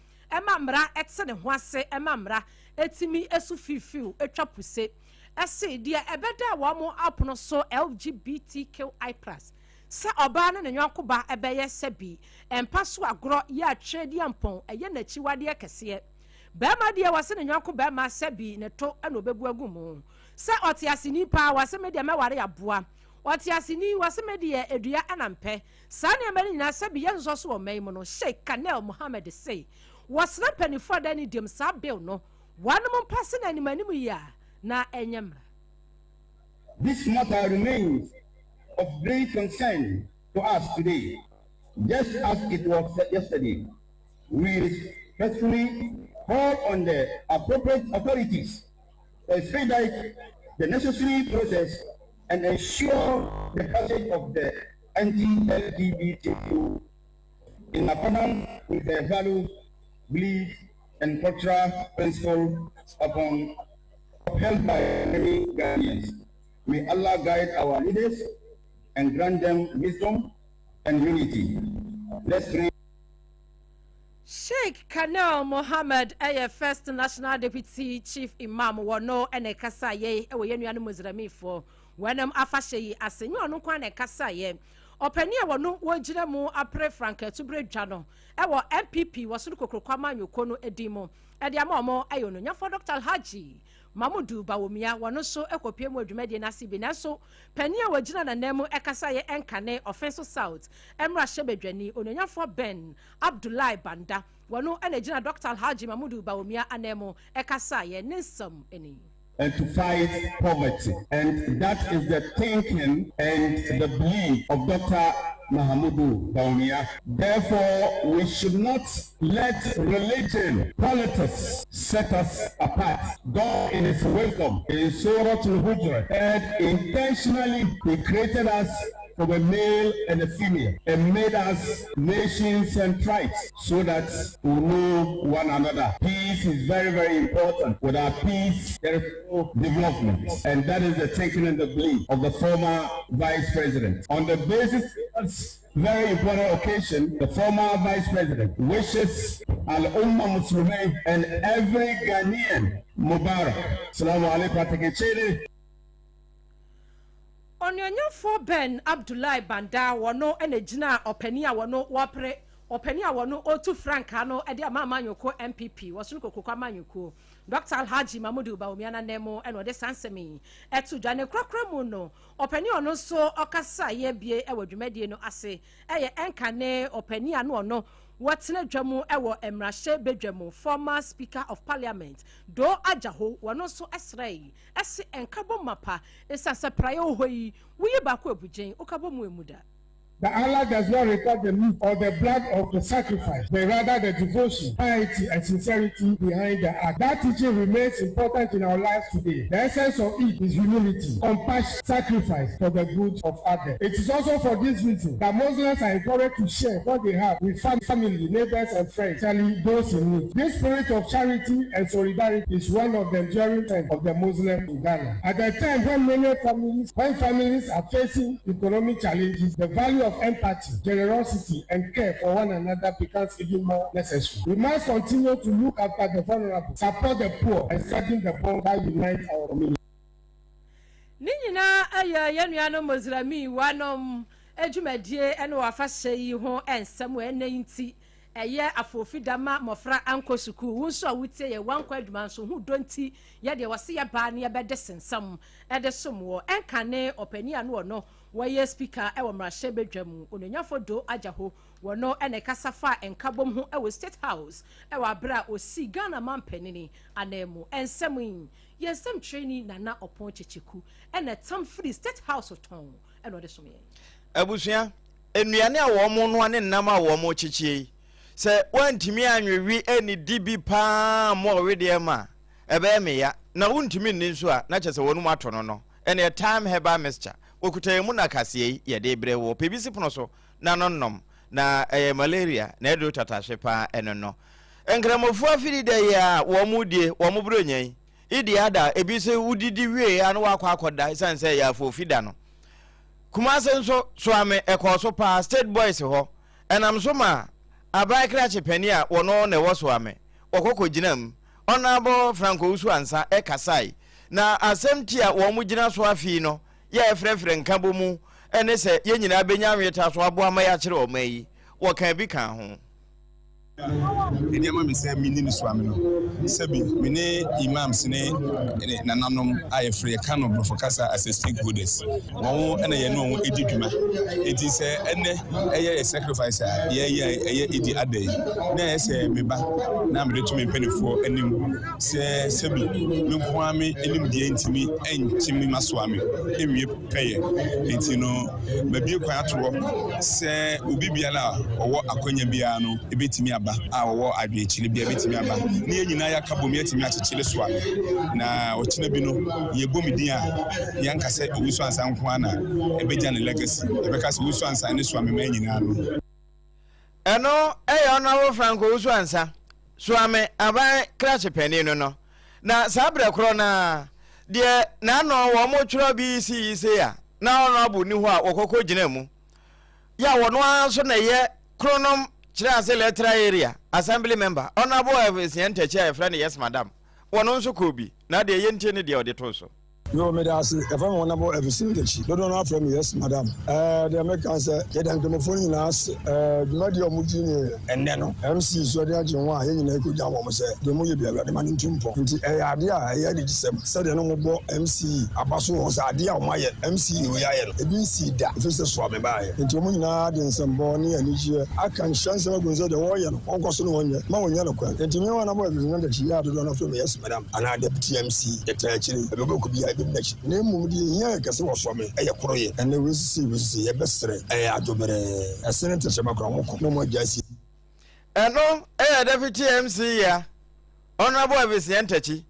S3: ma mmara te ne ho ase ma mmara tumi su fiifiw twa puse se deɛ ɛbɛda wɔn apono so LGBTQI plus sɛ ɔbaa ne ne yɔnko ba bɛyɛ sɛ bi mpa so agorɔ yɛ atwerɛdiampɔn ɛyɛ n'akyiwadeɛ kɛseɛ. Barima deɛ wɔse ne yɔnko barima sɛ bi ne to na ɔbɛbu agu mu sɛ ɔteaseni paa wɔse me deɛ mɛware aboa ɔteaseni wɔse me deɛ dua na mpɛ Saa nneɛma no nyinaa sɛbi yɛnsosɔ so wɔ ɔman yi mu no, Sheik Kanel Mohammed se wɔsrɛ mpaninfoɔ a da ne diem saa bill no wɔnom mpase no anim anim yi a na ɛnyɛ mmara.
S7: This matter remains of great concern to us today, just as it was yesterday. We respectfully call on the appropriate authorities to expedite the necessary process and ensure the passage of the anti-LGBTQ in accordance with the values, beliefs, and cultural principles upon upheld by many Ghanaians. May Allah guide our leaders and grant them wisdom and unity. Let's pray.
S3: Sheikh Kanel Mohammed yɛ First National Deputy Chief Imam wɔ no na ɛkasaeɛ wɔ yɛn nuanom Muslimfoɔ wɔnom afahyɛ yi ase. Nyɛ ɔno nko ara na ɛkasaeɛ. Ɔpanin a wɔno wɔgyina mu apere frankaatubere dwa no wɔ NPP wɔ Soro Kokroko Amanyɔkuo no din mu de ama wɔn yɛ Ononyafoɔ Dr. Alhaji Mamudu Bawumia, wɔno nso kɔpue mu wɔ dwumadie no ase bi. Nanso panin a wɔgyina n'ananmu kasaeɛ nkane Offinso South mmarahyɛbadwani, Onuonyamfoɔ Ben Abdullahi Banda, wɔno na ɛgyina Dɔkta Alhaji Mamudu Bawumia ananmu kasaeɛ. Ne nsɛm ni.
S7: And to fight poverty and that is the thinking and the belief of Doctor Mahamudu Bawumia. Therefore we should not let religion, politics set us apart. God in his wisdom in Surah Al-Hujurat said intentionally he created us from a male and a female and made us nations and tribes so that we know one another. Peace is very, very important. Without peace, there is no development. And that is the thinking and the belief of the former vice president. On the basis of very important occasion, the former vice president wishes Al Ummah Muslimin and every Ghanaian Mubarak. Salamu alaikum.
S3: Onuonyamfoɔ Ben Abdullahi Banda wɔno na gyinaa ɔpanin a wɔno wɔpere ɔpanin a wɔno ɔretu frankaa no de ama amanyɔkuo NPP wɔ Soro Kokroko amanyɔkuo Dɔkta Alhaji Mamudu Bawumia n'ananmu na ɔde saa nsɛm yi to dwa. Ne korakora mu no ɔpanin a ɔno nso ɔkasaeɛ bie wɔ dwumadie no ase yɛ ɛnkane ɔpanin a na ɔno wɔtena dwa mu wɔ mmarahyɛ badwa mu former speaker of parliament Doe Adjaho wɔno nso srɛe Ɛse nkabom mapa esiane sɛ praeɛ wɔ hɔ yi woyi baako abugyen woka bɔ mu emu da.
S8: That Allah does not require the meat or the blood of the sacrifice, but rather the devotion, piety, and sincerity behind the act. That teaching remains important in our lives today. The essence of it is humility, compassion, sacrifice for the good of others. It is also for this reason that Muslims are encouraged to share what they have with family, neighbors, and friends, especially those in need. This spirit of charity and solidarity is one of the enduring strengths of the Muslim in Ghana. At a time when many families, when families are facing economic challenges, the value of empathy, generosity, and care for one another becomes even more necessary. We must continue to look after the vulnerable, support the poor, and strengthen the bond that unites our community.
S3: Ne nyinaa yɛ yɛn nuanom Mozramiwanom dwumadie ne wɔ afahyɛ yi ho nsɛm wɔ ɛnnɛ yi nti ɛyɛ afoofi da ma mmɔfra ankɔ sukuu. Wo nso a wotie yɛ wankɔ adwuma nso ho dɔ nti yɛ deɛ wɔse yɛbaa ne yɛbɛde sensɛm de som wɔ ɛnkane ɔpanin a no ɔno wɔyɛ speaker wɔ mmarahyɛ badwa mu Onuonyamfo Doe Adjaho wɔno na ɛkasa faa nkabom ho wɔ State House wɔ abere a ɔsii Ghana manpanini ananmu. Nsɛm yi yɛn nsɛmtwerɛni Nana Ɔpɔn Kyekyeku na ɛtam firi State House tɔn na ɔde som yɛn.
S1: Abusua, nnuane a wɔnoa ne nnam a wɔkyekyɛ yi, sɛ woantumi anwewe annidi bi paa ammɔ wo wedeɛ ma a, ɛbɛyɛ me ya. Na wontumi nni nso a, na kyerɛ sɛ wɔnom ato no no. Ɛnneɛ Thyme Herbal Mixture, wɔkuta yɛn mu na kaseɛ yi, yɛde rebrɛ wo. Pɛ bi si pono so na no nom, na ɛyɛ malaria na aduro tatahwe paa ɛno no. Nkramofoɔ afiri da yi a wɔn die, wɔn buronya yi, idi ada, ebi sɛ wodidi wie a na wakɔ akɔda ɛsiane sɛ ɛyɛ afoofi da no. Kumase nso, Soame ɛkɔɔ so paa, State Boys hɔ, ɛnam so ma aban krakye panin a wɔno na ɛwɔ Soame, wɔkɔ kɔgyina mu. Honourable Frank Owusu Ansah ɛkasae, na asɛm ti a wɔn gyina so afei no yɛ ɛfrɛfrɛ nkabɔ mu ne sɛ yɛn nyinaa bɛnya anwetaa so aboa ma yɛakyere ɔman yi, wɔkaa bi kaa ho.
S9: Ɛde ama me sɛ menni no soa me no, sɛbi me ne imams ne nananom a yɛfrɛ yɛka no borɔfo kasa as a stakeholders, wɔn na yɛne wɔn di dwuma. Enti sɛ ɛnɛ ɛyɛ yɛ sacrifice a yɛyɛ a ɛyɛ Idi Adha yi, na ɛyɛ sɛ meba na mede to me mpanimfoɔ anim sɛ sɛbi me nko ara me nimdeɛ ntumi nkye me masoa me nwie pɛyɛ. Enti no, mabue kwan ato hɔ sɛ obi biara a ɔwɔ akwanya biara no bɛtumi aba, a ɔwɔ adwenkyerɛ biara bɛtumi aba, na yɛn nyinaa yɛaka bom yɛatumi akyekyere soa no. Na ɔkyena bi no, yɛbɔ me din a, yɛnka sɛ Owusu Ansah nko ara na ɛbɛgya ne legacy, yɛbɛka sɛ Owusu Ansah ne Soameman nyinaa no.
S1: Ɛno yɛ Honourable Frank Owusu Ansah, Suame aban krakye panin no no. Na saa berɛ korɔ no ara, deɛ n'ano wɔtwerɛ BEC yi sei a, na Honourable nni hɔ a wɔkɔkɔ gyina mu. Yɛ a wɔno ara nso na ɛyɛ. Kronom kyerɛ ase Electoral Area Assembly Member, Honourable Elvis Nyantakyi a yɛfrɛ no Yes Madam, wɔno nso kɔɔ bi, na deɛ yɛntie ne deɛ ɔde too so.
S10: Yoo meda ase, yɛfrɛ me Honourable Elvis Nyantakyi, dodoɔ no ara frɛ me Yes Madam. Ɛɛ deɛ meka ne sɛ yɛda Nkramofoɔ no nyinaa ase, ɛɛ dwumadie a wɔdi ne ɛnnɛ no, MC nso ani agye ho a yɛn nyinaa kɔgya wɔn sɛ deɛ wɔyɛ biara Awurade ma no ntu mpɔn. Nti ɛyɛ adeɛ a ɛyɛ anigyesɛm sɛdeɛ na wɔbɔ MC aba so wɔ hɔ sɛ adeɛ a wɔayɛ, MC wei ayɛ no, ebi nsii da ɛfiri sɛ soa me baeɛ. Enti wɔn nyinaa de nsɛmbɔ ne anigyeɛ aka nhyira nsɛm agu no sɛ deɛ wɔreyɛ no, wɔnkɔ so ne wɔn nyɛ ma wɔnnya nokorɛ. Enti me wɔn a mabɔ abiribiri no akyi yɛ a dodoɔ no ara frɛ me Yes Madam anaa Deputy MC, yɛtaa akyire, baabi a wobɛkɔ biara yɛbɛdi n'akyi. Na mmom deɛ ɛhia yɛn kɛse wɔ soɔ me yɛ koroyɛ. Ɛnnɛ wei sisi wei sisi, yɛbɛsrɛ, ɛyɛ adwobrɛɛ, ɛse ne tɛkyerɛma koraa wɔko na wɔagyae sie.
S1: Ɛno yɛ Deputy MC ya, Honourable Elvis Nyantakyi,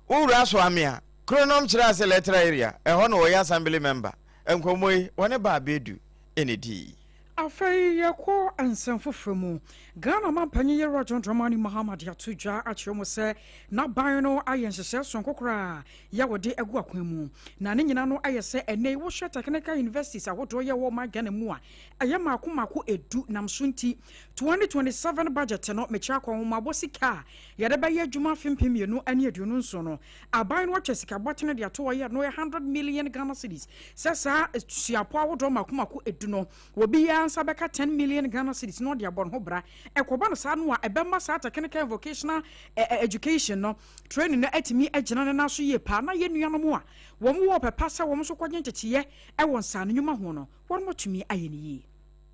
S1: wo wura Soamea, Kronom Kyerɛase Electoral Area, ɛhɔ na ɔyɛ Assembly Member. Nkɔmmɔ yi, wɔne Baa Bedu na ɛdii.
S2: Afei yɛkɔ nsɛm foforɔ mu. Ghana manpanyin Yɛwura John Dramani Mahama de ato dwa akyerɛ mu sɛ n'aban no ayɛ nhyehyɛɛ soronko koraa yɛ a wɔde agu akwan mu. Na ne nyinaa no ayɛ sɛ ɛnnɛ yi wohwɛ technical universities ahodoɔ yɛ wɔ ɔman Ghana mu a ɛyɛ mmaako mmaako edu nam so nti 2027 budget no mekyerɛ akɔnhomabɔ sika a yɛde bɛyɛ adwuma afe 2027 no Aban no atwa sika bɔtene de ato hɔ yɛ no yɛ 100 million Ghana cedis sɛ saa suapɔ ahodoɔ mako mako edu no obiara nsa bɛka 10 million Ghana cedis na ɔde abɔ ne ho bra. Ɛkɔba no saa no a ɛbɛma saa technical and vocational education no training no atumi agyina ne nan so yie paa na yɛn nuanom a wɔn wɔ ɔpɛ pa sɛ wɔn nso kɔgye nteteeɛ wɔ nsaano nnwuma ho no wɔn atumi ayɛ no yie.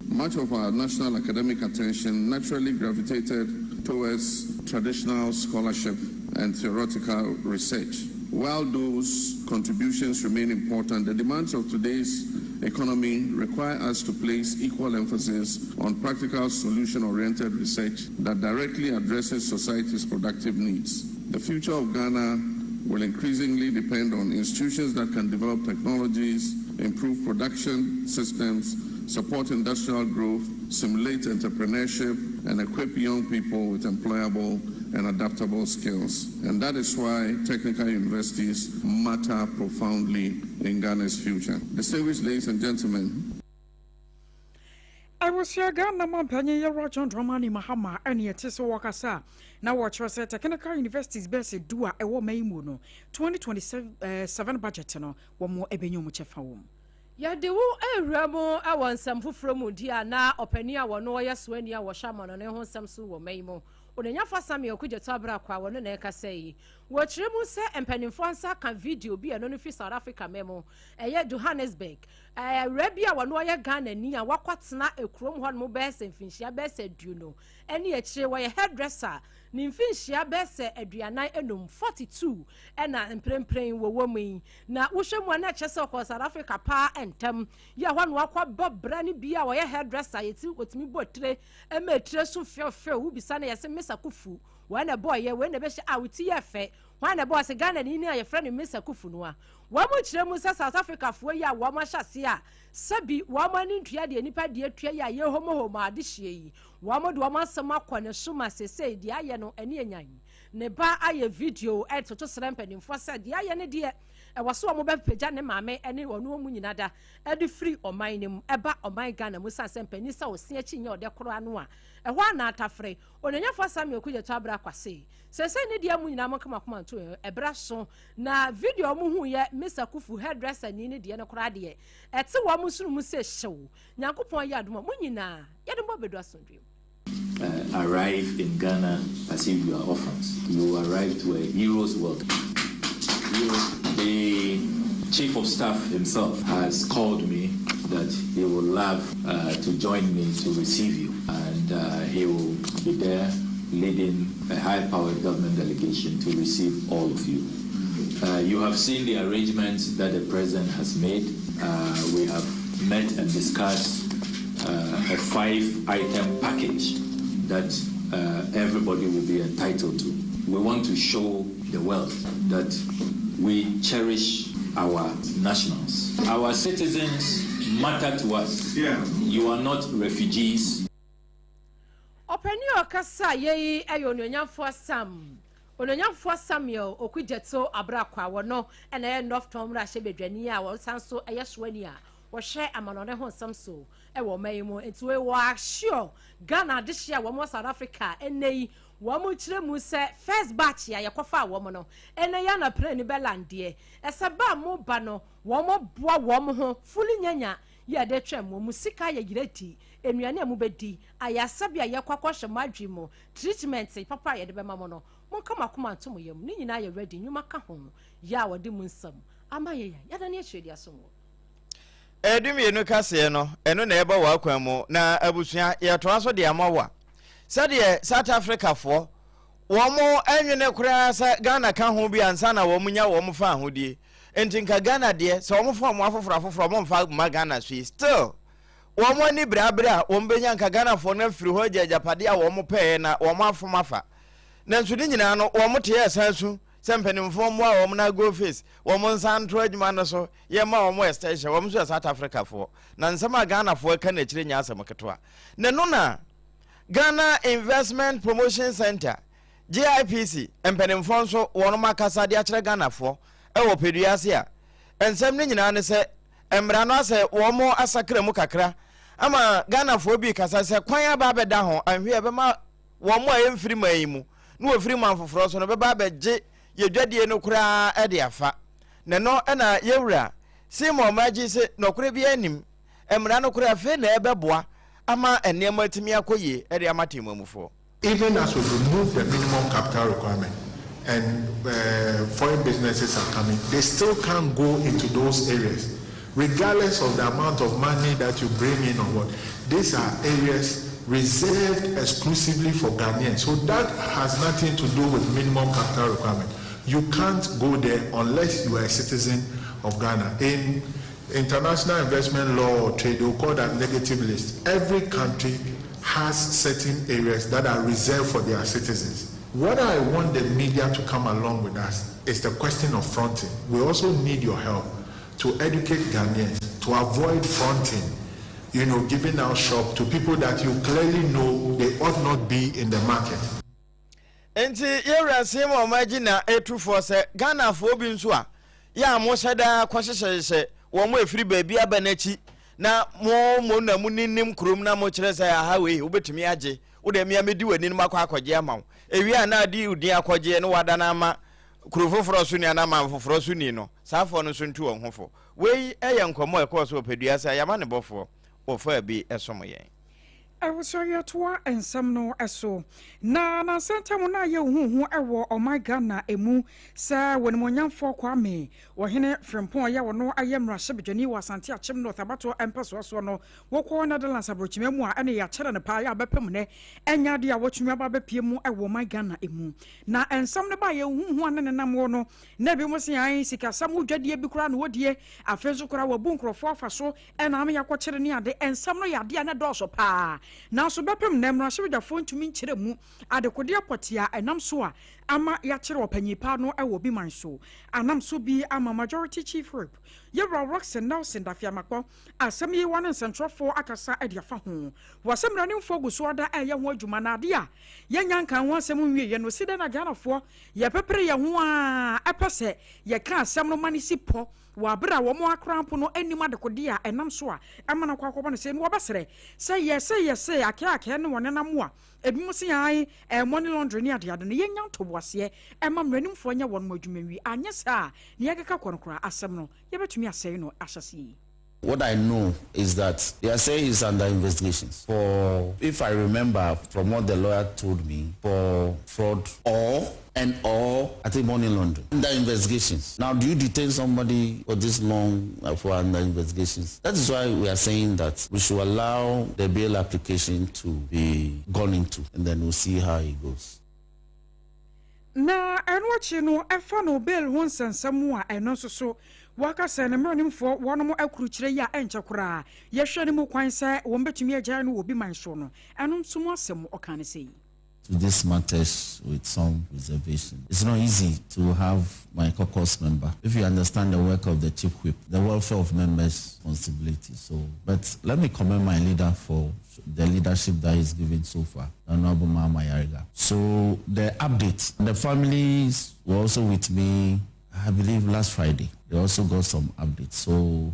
S5: Much of our national academic attention naturally gravitated towards traditional scholarship and theoretical research. While those contributions remain important, the demands of today's economy require us to place equal emphasis on practical solution-oriented research that directly addresses society's productive needs. The future of Ghana will increasingly depend on institutions that can develop technologies, improve production systems, support industrial growth, simulate entrepreneurship, and equip young people with employable and adaptable skills. And that is why technical universities matter profoundly in Ghana's future. Distinguished ladies and gentlemen,
S2: Abusua Ghana mampanyin Yawura John Dramani Mahama ɛne ɛte sɛ wɔkasa a na wɔkyerɛ sɛ technical universities bɛyɛ sɛ du a ɛwɔ ɔman yi mu no 2027 budget no wɔn ɛbɛnya wɔn kyɛfa wɔ mu.
S3: Yɛde wo rewura mu wɔ nsɛm foforɔ mu di a na ɔpanin a wɔno ɔyɛ soani a wɔhwɛ amanɔne ho nsɛm so wɔ man yi mu, Onanyafo Samuel Okudzeto Abrako a wɔno na ɛrekasa yi. Wɔkyerɛ mu sɛ mpanimfoɔ nsa aka video bi a ɛno no firi South Africa man mu, ɛyɛ Johannesburg. Awuraa bi a wɔno ɔyɛ Ghanani a wakɔtena kurom hɔnom bɛyɛ sɛ mfinhyia bɛyɛ sɛ aduonu ne akyire, wɔyɛ hairdresser. Ne mfinhyia bɛyɛ sɛ 45, 42, na mprempren wɔwɔ mu yi. Na wohwɛ mu a na ɛkyerɛ sɛ ɔkɔɔ South Africa paa ntɛm. Yɛ hɔ na wakɔbɔ bra no bi a ɔyɛ hairdresser, yɛti wɔtumi bɔ tire ma etire so fɛwfɛw. Wobisa no yɛse Miss Akufu, wɔn na ɛbɔɔ yɛ, wei na ɛbɛhyɛ a wo ti yɛ fɛ. Hwan na ɛbɔɔ ɔse Ghana ni a yɛfrɛ no Miss Akufu no a. Wɔn kyerɛ mu sɛ South Africafoɔ yi a wɔn ahyɛ aseɛ a sɛbi wɔn ani ntua deɛ nnipa deɛ tua yi a yɛhomohomo adehyeɛ yi, wɔn de wɔn asɛm akɔ ne so ma sesei deɛ ayɛ no ani anyan. Ne ba ayɛ video retoto srɛ mpanimfoɔ sɛ deɛ ayɛ no deɛ ɛwɔ so wɔn bɛpagya ne maame ne ɔno wɔn nyina da de firi ɔman no mu ɛba ɔman Ghana mu sane sɛ mpanin sɛ ɔse akyi nyɛ ɔdɛ koraa no a ɛhɔ a na atafere. Onuonyafoɔ Samuel Okudzeto Abrah Kwasey sesei ne deɛ mo nyinaa monka mo akoma nto ɛberɛ so na video a wɔn huiɛ Mister Kufu hairdresser ni ne deɛ no koraa deɛ ɛte wɔn nsono mu sɛ hyew. Nyankopɔn yɛ adom a mo nyinaa yɛde mo abɛdu asomdwoeɛ mu.
S11: Arrive in Ghana as if you are orphans. You arrive to a hero's welcome. The chief of staff himself has called me that he would love to join me to receive you, and he will be there leading a high-powered government delegation to receive all of you. You have seen the arrangements that the president has made. We have met and discussed a 5-item package that everybody will be entitled to. We want to show the world that we cherish our nationals. Our citizens matter to us. You are not refugees.
S3: Ɔpanin a ɔkasa yɛ yi yɛ Onuonyamfoɔ Sam Onuonyamfoɔ Samuel Okudzeto Abrako a wɔno na ɛyɛ North Tɔn mmarahyɛbadwani a ɔsan nso yɛ soani a wɔhwɛ amanɔne ho nsɛm so wɔ ɔman yi mu. Nti wei wɔ assure Ghana adehye a wɔn wɔ South Africa ɛnnɛ yi wɔn kyerɛ mu sɛ first batch a yɛkɔfaa wɔn no ɛnnɛ yi ana plane bɛ landeɛ. Ɛsɛ ba a mo ba no wɔn boa wɔn ho fully nyanya yɛ de twɛn mo, mo sika yɛ yerɛ di, nnuane a mobɛdi, ayaresa bi a yɛkɔ akɔhyɛ mo adwene mu, treatment papa a yɛde bɛma mo no, monka mo akoma nto mo yam, ne nyinaa yɛ ready, nnwuma ka ho, yɛ a wɔde mu nsɛm ama yɛ yɛn, yɛda ne akyire de asom wɔ.
S1: Ɛdu mmienu kaseɛ no, ɛno na ɛbɔ w'akwan mu, na abusua yɛtoa so de ama wo a, sɛdeɛ South Africafoɔ wɔn nwene koraa sɛ Ghana ka ho bi ansa na wɔn nya wɔn fa ahodie. Nti nka Ghana deɛ sɛ wɔn fa wɔn afoforɔ afoforɔ wɔn mfa mma Ghana so yi, still wɔn ani bere abere a wɔn bɛnya nka Ghanafoɔ no afiri hɔ agya agyapadeɛ a wɔn pɛɛ na wɔn afom afa. Nanso ne nyinaa no wɔn te ɛsan su sɛ mpanimfoɔ mmoa wɔn na go face wɔn nsa nto adwuma no so, yɛma wɔn extension. Wɔn nso yɛ South Africafoɔ na nsɛm a Ghanafoɔ ka n'akyire nyɛ asɛm ketewa. Na no na Ghana Investment Promotion Center, GIPC, mpanimfoɔ nso wɔn akasa de akyerɛ Ghanafoɔ ɛwɔ pedua ase a nsɛm no nyinaa ne sɛ mmara no asɛ wɔn asakra mu kakra ama Ghanafoɔ bi kasa sɛ kwan aba abɛda ho ahwɛ ɛbɛma wɔn a ɛmfiri man yi mu na wɔfiri man foforɔ so no bɛba abɛgye yɛdwadie no koraa de afa. Na no ɛna yɛwura Simon Magye sɛ nɔkorɛ bi anim mmara no koraa afei na ɛbɛboa ama nneɛma atumi akɔ yie de ama temamufoɔ.
S12: Even as we remove the minimum capital requirement and foreign businesses are coming, they still can't go into those areas. Regardless of the amount of money that you bring in or what, these are areas reserved exclusively for Ghanaians. So that has nothing to do with minimum capital requirement. You can't go there unless you are a citizen of Ghana. In international investment law or trade, they call that negative list. Every country has certain areas that are reserved for their citizens. What I want the media to come along with us is the question of fronting. We also need your help to educate Ghanaians to avoid fronting, giving out shop to people that you clearly know they ought not be in the market.
S1: Nti yɛwura Simon Magye na ɛtufoɔ sɛ Ghanafoɔ bi nso a yɛ a mohyɛ daa kɔhyehyɛhyehyɛ wɔn mo ɛfiri baabi aba n'akyi na mo mo na mo ninim kurom na mo kyerɛ sɛ aha wei wobɛtumi agye wo deɛ mmea medi w'ani no makɔ akɔgye ama wo ewie a na ade wo din akɔgyeɛ no wada no ama kuro foforɔ so ni anaa man foforɔ so ni no, saa afoɔ no nso ntu wɔn ho fo. Wei yɛ nkɔmmɔ a ɛkɔɔ so wɔ Padua ase a yɛama ne bɔfoɔ wɔfaa bi som yɛn.
S2: Abusua yɛtoa nsɛm no so. Na nansa ntam no ayɛ huhu wɔ ɔman Ghana mu sɛ wɔnimonyamfoɔ Kwame Ɔhene Frimpong a ɔyɛ ɔno ayɛ mmarahyɛbadwani wɔ Asante Akyem North abatoɔ mpɛsoa soɔ no wɔkɔ Netherlands aburokyima mu a ɛne yɛakyerɛ no paa yɛ abɛpem nnɛ ɛnyɛ adeɛ a wɔtumi aba abɛpie mu wɔ ɔman Ghana mu. Na nsɛm no baeɛ huhu a ne nenam wɔ no na ebi mo se ae sikasɛm ho dwadie bi koraa na wɔdie, afei nso koraa wɔabu nkurɔfoɔ afa so ɛna ama yɛakɔkyere ne ade. Nsɛm no yɛ adeɛ a na ɛdɔɔso paa, nanso bɛpem nnɛ mmarahyɛbadwafoɔ ntumi nkyerɛ mu adekodeɛ pɔtee a ɛnam so a ama yɛakyere ɔpanyin paa no wɔ obi man so. Anam so bi ama Majority Chief Whip, Yɛwura Rockson Nelson Dafeamakpɔ, asɛm yi wɔne nsɛntwerɛfoɔ akasa de afa ho. Wɔ sɛ mmaranimfoɔ gu so ada ɛreyɛ ho adwuma na adeɛ a yɛnnya nkaa ho asɛm nwieɛ no, si dɛn na Ghanafoɔ yɛpepere yɛn ho ara pɛ sɛ yɛka asɛm no ma no si pɔ wɔ abere a wɔn akora mpo no nnim adekodeɛ a ɛnam so a ɛma no akɔ akɔbɔ no sei no? Wɔbɛsrɛ sɛ yɛse yɛse akɛakɛ ne wɔn nenam a ebinom se ae ɛɛ money laundry ne adeade no, yɛnnya ntoboaseɛ ɛma mmaranimfoɔ nyɛ wɔn adwuma nwie, anyɛ saa a nea ɛkeka kɔ no koraa asɛm no yɛbɛtumi asɛe no ahyɛseɛ yi.
S13: What I know is that they are saying he's under investigations for, if I remember from what the lawyer told me, for fraud or and or I think money laundering. Under investigations. Now, do you detain somebody for this long for under investigations? That is why we are saying that we should allow the bail application to be gone into, and then we'll see how it goes.
S2: Na ɛno akyi no, ɛfa no bail ho nsɛnsɛm a ɛno nso so wɔaka sɛ ne mmaranimfoɔ wɔnom akurukyerɛ yi a ɛnkyɛ koraa yɛhwɛ no mu kwan sɛ wɔn bɛtumi agyae no wɔ obi man so no, ɛno nso mu asɛm ɔka ne sɛ yi.
S13: To these matters with some reservation. It's not easy to have my caucus member. If you understand the work of the chief whip, the welfare of members' responsibility. But let me commend my leader for the leadership that he's given so far, Honorable Mahama Ayariga. So the update, the families were also with me. I believe last Friday. They also got some updates. So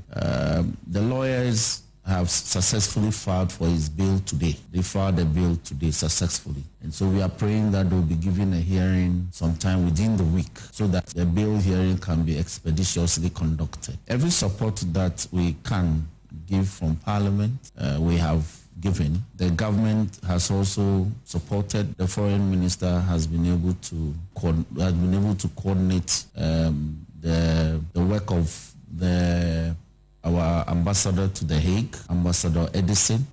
S13: the lawyers have successfully filed for his bail today. They filed the bail today successfully. And so we are praying that they'll be given a hearing sometime within the week so that the bail hearing can be expeditiously conducted. Every support that we can give from Parliament, we have given. The government has also supported. The foreign minister has been able to has been able to coordinate the work of the our ambassador to The Hague, Ambassador Edison,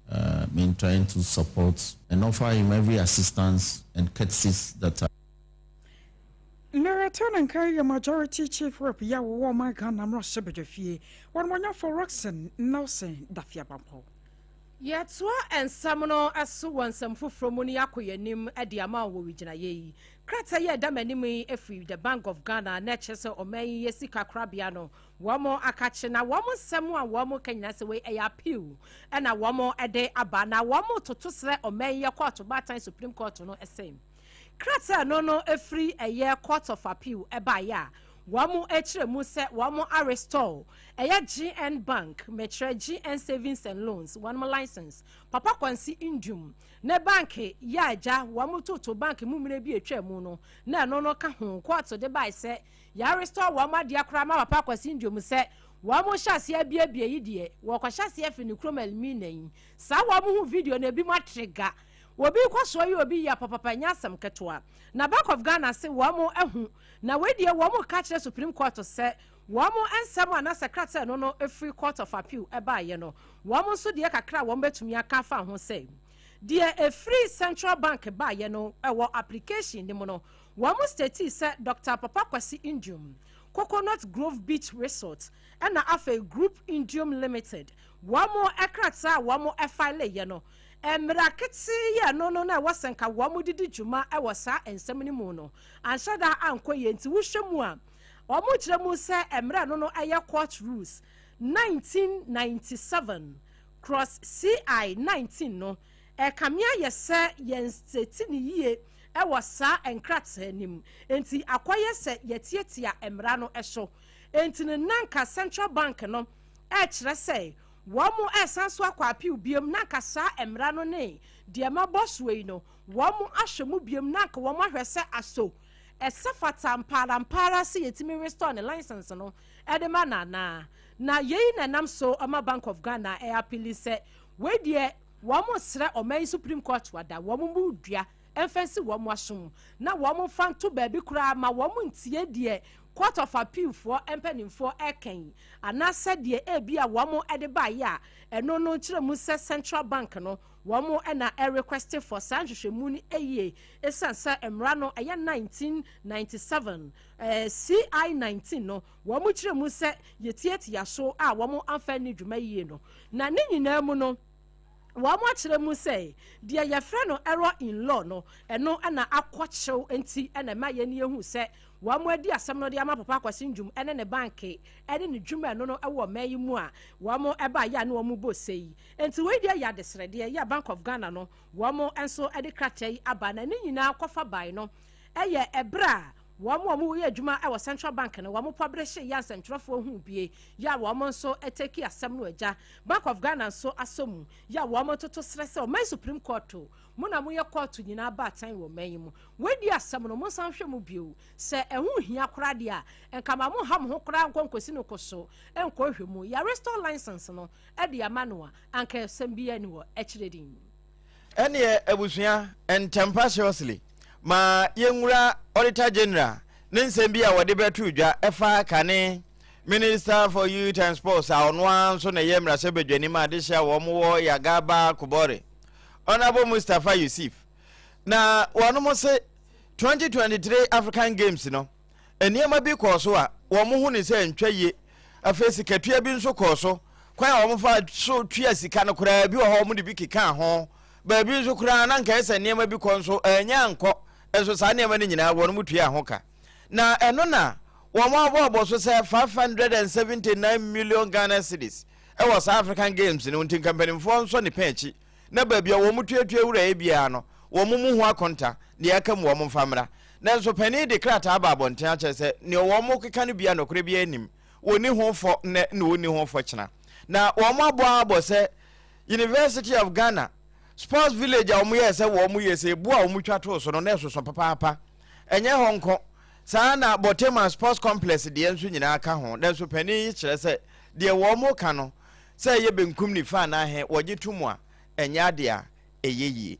S13: in trying to support and offer him every assistance and courtesies that are.
S2: Narrator nka yɛ Majority Chief Whip yɛ wɔwɔ ɔman Ghana mmarahyɛ fie, wɔn wɔnyafo Rockson Nelson Dafeamekpor.
S3: Yɛtoa nsɛm no so wɔ nsɛm foforɔ mu no, yɛakɔ yɛn anim de ama wɔ gyinaeɛ yi. Krataa yi a ɛda m'anim yi firi the Bank of Ghana, na ɛkyerɛ sɛ ɔman yi yɛ sika korabea no, wɔn akakye na wɔn nsɛm a wɔn ka nyinaa sɛ wei ɛyɛ appeal ɛna wɔn de aba, na wɔn toto srɛ ɔman yi yɛ court baatan, Supreme Court no, ɛsɛn krataa no efiri ɛyɛ Court of Appeal ɛbaeɛ a wɔn akyerɛ mu sɛ wɔn arestore ɛyɛ GN Bank, mɛkyerɛ GN Savings and Loans, wɔn license. Papa Kwesi Nduom ne bank yɛ agya wɔn toto bank mu mmerɛ bi atwa mu no, na ɛno no ka ho court de bae sɛ yɛarestore wɔn adeɛ koraa ma Papa Kwesi Nduom sɛ wɔn hyɛ aseɛ abiebie yi deɛ, wɔkɔhyɛ aseɛ fi ne kurom Elmina yi. Saa wɔn ho video na ebi mu atrigger obi kɔ soɔ yi, obi yɛ papapa, nyɛ asɛm ketewa. Na Bank of Ghana se wɔn ahu na wei deɛ, wɔn ka kyerɛ Supreme Court sɛ wɔn nsɛm a nasa krataa no efiri Court of Appeal ɛbaayɛ no, wɔn nso deɛ kakra a wɔn bɛtumi aka afa ho sɛ deɛ efiri Central Bank baayɛ no, ɛwɔ application ne mu no, wɔn state sɛ Dr Papa Kwesi Nduom, Coconut Grove Beach Resort, ɛna afei Group Nduom Limited, wɔn krataa a wɔn ɛfile yɛ no, mmerɛ kete yɛ no na ɛwɔ sɛ nka wɔn didi dwuma ɛwɔ saa nsɛm no mu no, anhyɛ da ankɔ yie. Nti wohwɛ mu a, wɔn kyerɛ mu sɛ mmerɛ no ɛyɛ Court Rules 1997/CI 19 no, ɛkame ayɛ sɛ yɛn state ne yie ɛwɔ saa nkrataa nim, nti akɔyɛ sɛ yɛtiatia mmara no so. Nti ne nanka Central Bank no ɛkyerɛ sɛ wɔn mo ɛsan so akɔ appeal biem, nanka saa mmara no ne deɛ mabɔ soɔ yi no, wɔn mo ahwɛ mu biem, nanka wɔn ahwɛ sɛ aso ɛsɛ fata mpaara mpaara sɛ yɛtumi restore ne license no ɛde ma nana. Na yei na nam so ɔma Bank of Ghana ɛyɛ appeal sɛ wei deɛ, wɔn mo srɛ ɔman yi Supreme Court ada wɔn mu dua ɛmfa nsi wɔn asom na wɔn mfa nto baabi koraa ma wɔn ntie deɛ Court of Appeal foɔ mpanimfoɔ ɛkɛn, anaasɛ deɛ ebi a wɔn de baayɛ a ɛno no kyerɛ mu sɛ Central Bank no, wɔn ɛna ɛrequest for saa nhwehwɛmu no yie, ɛsiane sɛ mmara no ɛyɛ 1997 CI 19 no, wɔn kyerɛ mu sɛ yɛtiatia so a wɔn amfa ne dwuma yie no. Na ne nyinaa mu no, wɔn akyerɛ mu sɛ deɛ yɛfrɛ no error in law no, ɛno ɛna akɔkyew, nti ɛna ɛma yɛn yɛhu sɛ wɔn adi asɛm no de ama Papa Kwesi Nduom ɛne ne bank ɛne ne dwuma ɛno no ɛwɔ ɔman yi mu a wɔn ɛba yɛ a ne wɔn bɔ se yi. Nti wei deɛ yɛ adesrɛdeɛ yɛ Bank of Ghana no, wɔn nso ɛde krataa yi aba, na ne nyinaa kɔfa ban no ɛyɛ ɛberɛ a wɔn a wɔyɛ adwuma wɔ Central Bank no, wɔn publish yɛ nsɛntwerɛfoɔ ho bie yɛ a wɔn nso take asɛm no agya. Bank of Ghana nso asɔ mu yɛ a wɔn toto serɛ sɛ ɔman Supreme Court mo na moyɛ court nyinaa baatan wɔ ɔman yi mu, wɔadi asɛm no, mo nsan hwɛ mu bio sɛ ɛho hia koraa deɛ a, nka ma mo ha mo ho koraa nkɔ nkɔsi no ko so nkɔ hwɛ mu yɛ restore license no ɛde ama no a, anka asɛm bi ani wɔ akyire din.
S1: Ɛneɛ abusua, ntɛmpa seriously ma yɛnwura Auditor General ne nsɛm bi a wɔde bɛto dwa ɛfa kane Minister for Youth and Sports a ɔno ara nso na ɛyɛ mmarahyɛbadwanim a adehyɛ a wɔn wɔ Yagaba Kubore, Honourable Mustapha Yusuf, na wɔn se 2023 African Games no, nneɛma bi kɔɔ so a wɔn ho ne sɛ ntwa yie. Afei sikatua bi nso kɔɔ so, kwan a wɔn fa so tua sika no koraa bi wɔ hɔ, wɔn de bi keka ho baabi nso koraa, na nkae sɛ nneɛma bi kɔ nso ɛnyɛ ankɔ nso, saa nneɛma no nyinaa wɔn mu tua ho ka, na ɛno na wɔn abɔɔbɔ so sɛ 579 million Ghana cedis ɛwɔ saa African Games no nti, nka mpanimfoɔ nso ne pɛn akyi na baabi a wɔn tuatua wura yɛ biara no, wɔn mu ho akonta deɛ aka mu wɔn mfa mmra. Nanso panin de krataa aba abɔnten akyerɛ sɛ nea wɔkeka no biara nokorɛ biara nnim, wɔnni ho fɔ nnɛ na wɔnni ho fɔ kyena. Na wɔabɔ ara bɔ sɛ University of Ghana Sports Village a wɔyɛɛ sɛ wɔyɛ sɛ ebu a wɔtwa too so no na ɛsoso papaapa. Ɛnyɛ hɔ nko, saa ara na Borteyman Sports Complex deɛ nso nyinaa ka ho. Nanso panin yi kyerɛ sɛ deɛ wɔka no, sɛ ɛyɛ benkum nifa anaa he, wɔgye to mu a, ɛnyɛ adeɛ a ɛyɛ yie.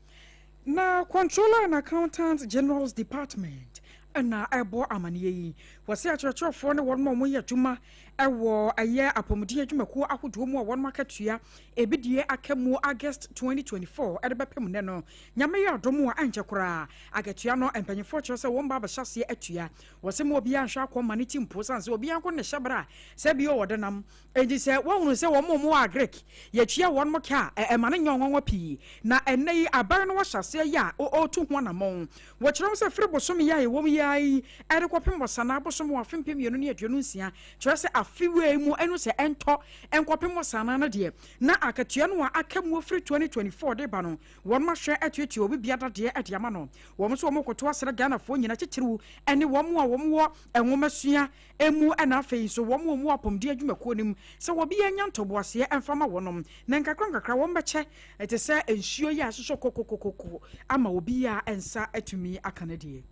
S2: Na Controller and Accountant General's Department na ɛrebɔ amaneɛ yi. Wɔse akyerɛkyerɛfoɔ ne wɔn a wɔyɛ adwuma wɔ ɛyɛ apɔmuden adwumakuo ahodoɔ mu a wɔn akatua ebi deɛ aka mu August 2024 de bɛpem nnɛ no, Nyame yɛ adom a ɛnkyɛ koraa akatua no mpanyinfoɔ kyerɛ sɛ wɔn ba abɛhyɛ aseɛ atua. Wɔse ma obiara nhwɛ akɔ mma ne ti mpo sane sɛ obiara nko ne hyɛ berɛ a sɛ bio ɔde nam. Enti sɛ wɔhunu sɛ wɔn a wɔwɔ Agric yɛtua wɔn ka a, ɛma no nyɛ nwanwa pii. Na ɛnnɛ yi, aban no ahyɛ aseɛ yɛ a ɔretu ho anammɔn. Wɔkyerɛ mu sɛ firi bosome yi a yɛwɔ mu yi ara yi de kɔpem Ɔsanaa bosome wɔ afe 2026, kyerɛ sɛ afe wei mu ɛno sɛ ɛntɔ nkɔpem Ɔsanaa no deɛ, na akatua no a aka mu firi 2024 de ba no, wɔn ahwɛ atuatua obi biara dadeɛ de ama no. Wɔn nso wɔrekoto asrɛ Ghanafoɔ nyinaa titiriw ne wɔn a wɔwɔ nwomasua mu na afei nso wɔn a wɔwɔ apɔmuden adwumakuo no mu sɛ wɔbi anya ntɔboaseɛ mfa ma wɔnom na nkakrankakra wɔbɛkyɛ te sɛ nsuo yi a ɛsosɔ kokokokoko ama obiara nsa atumi aka no deɛ.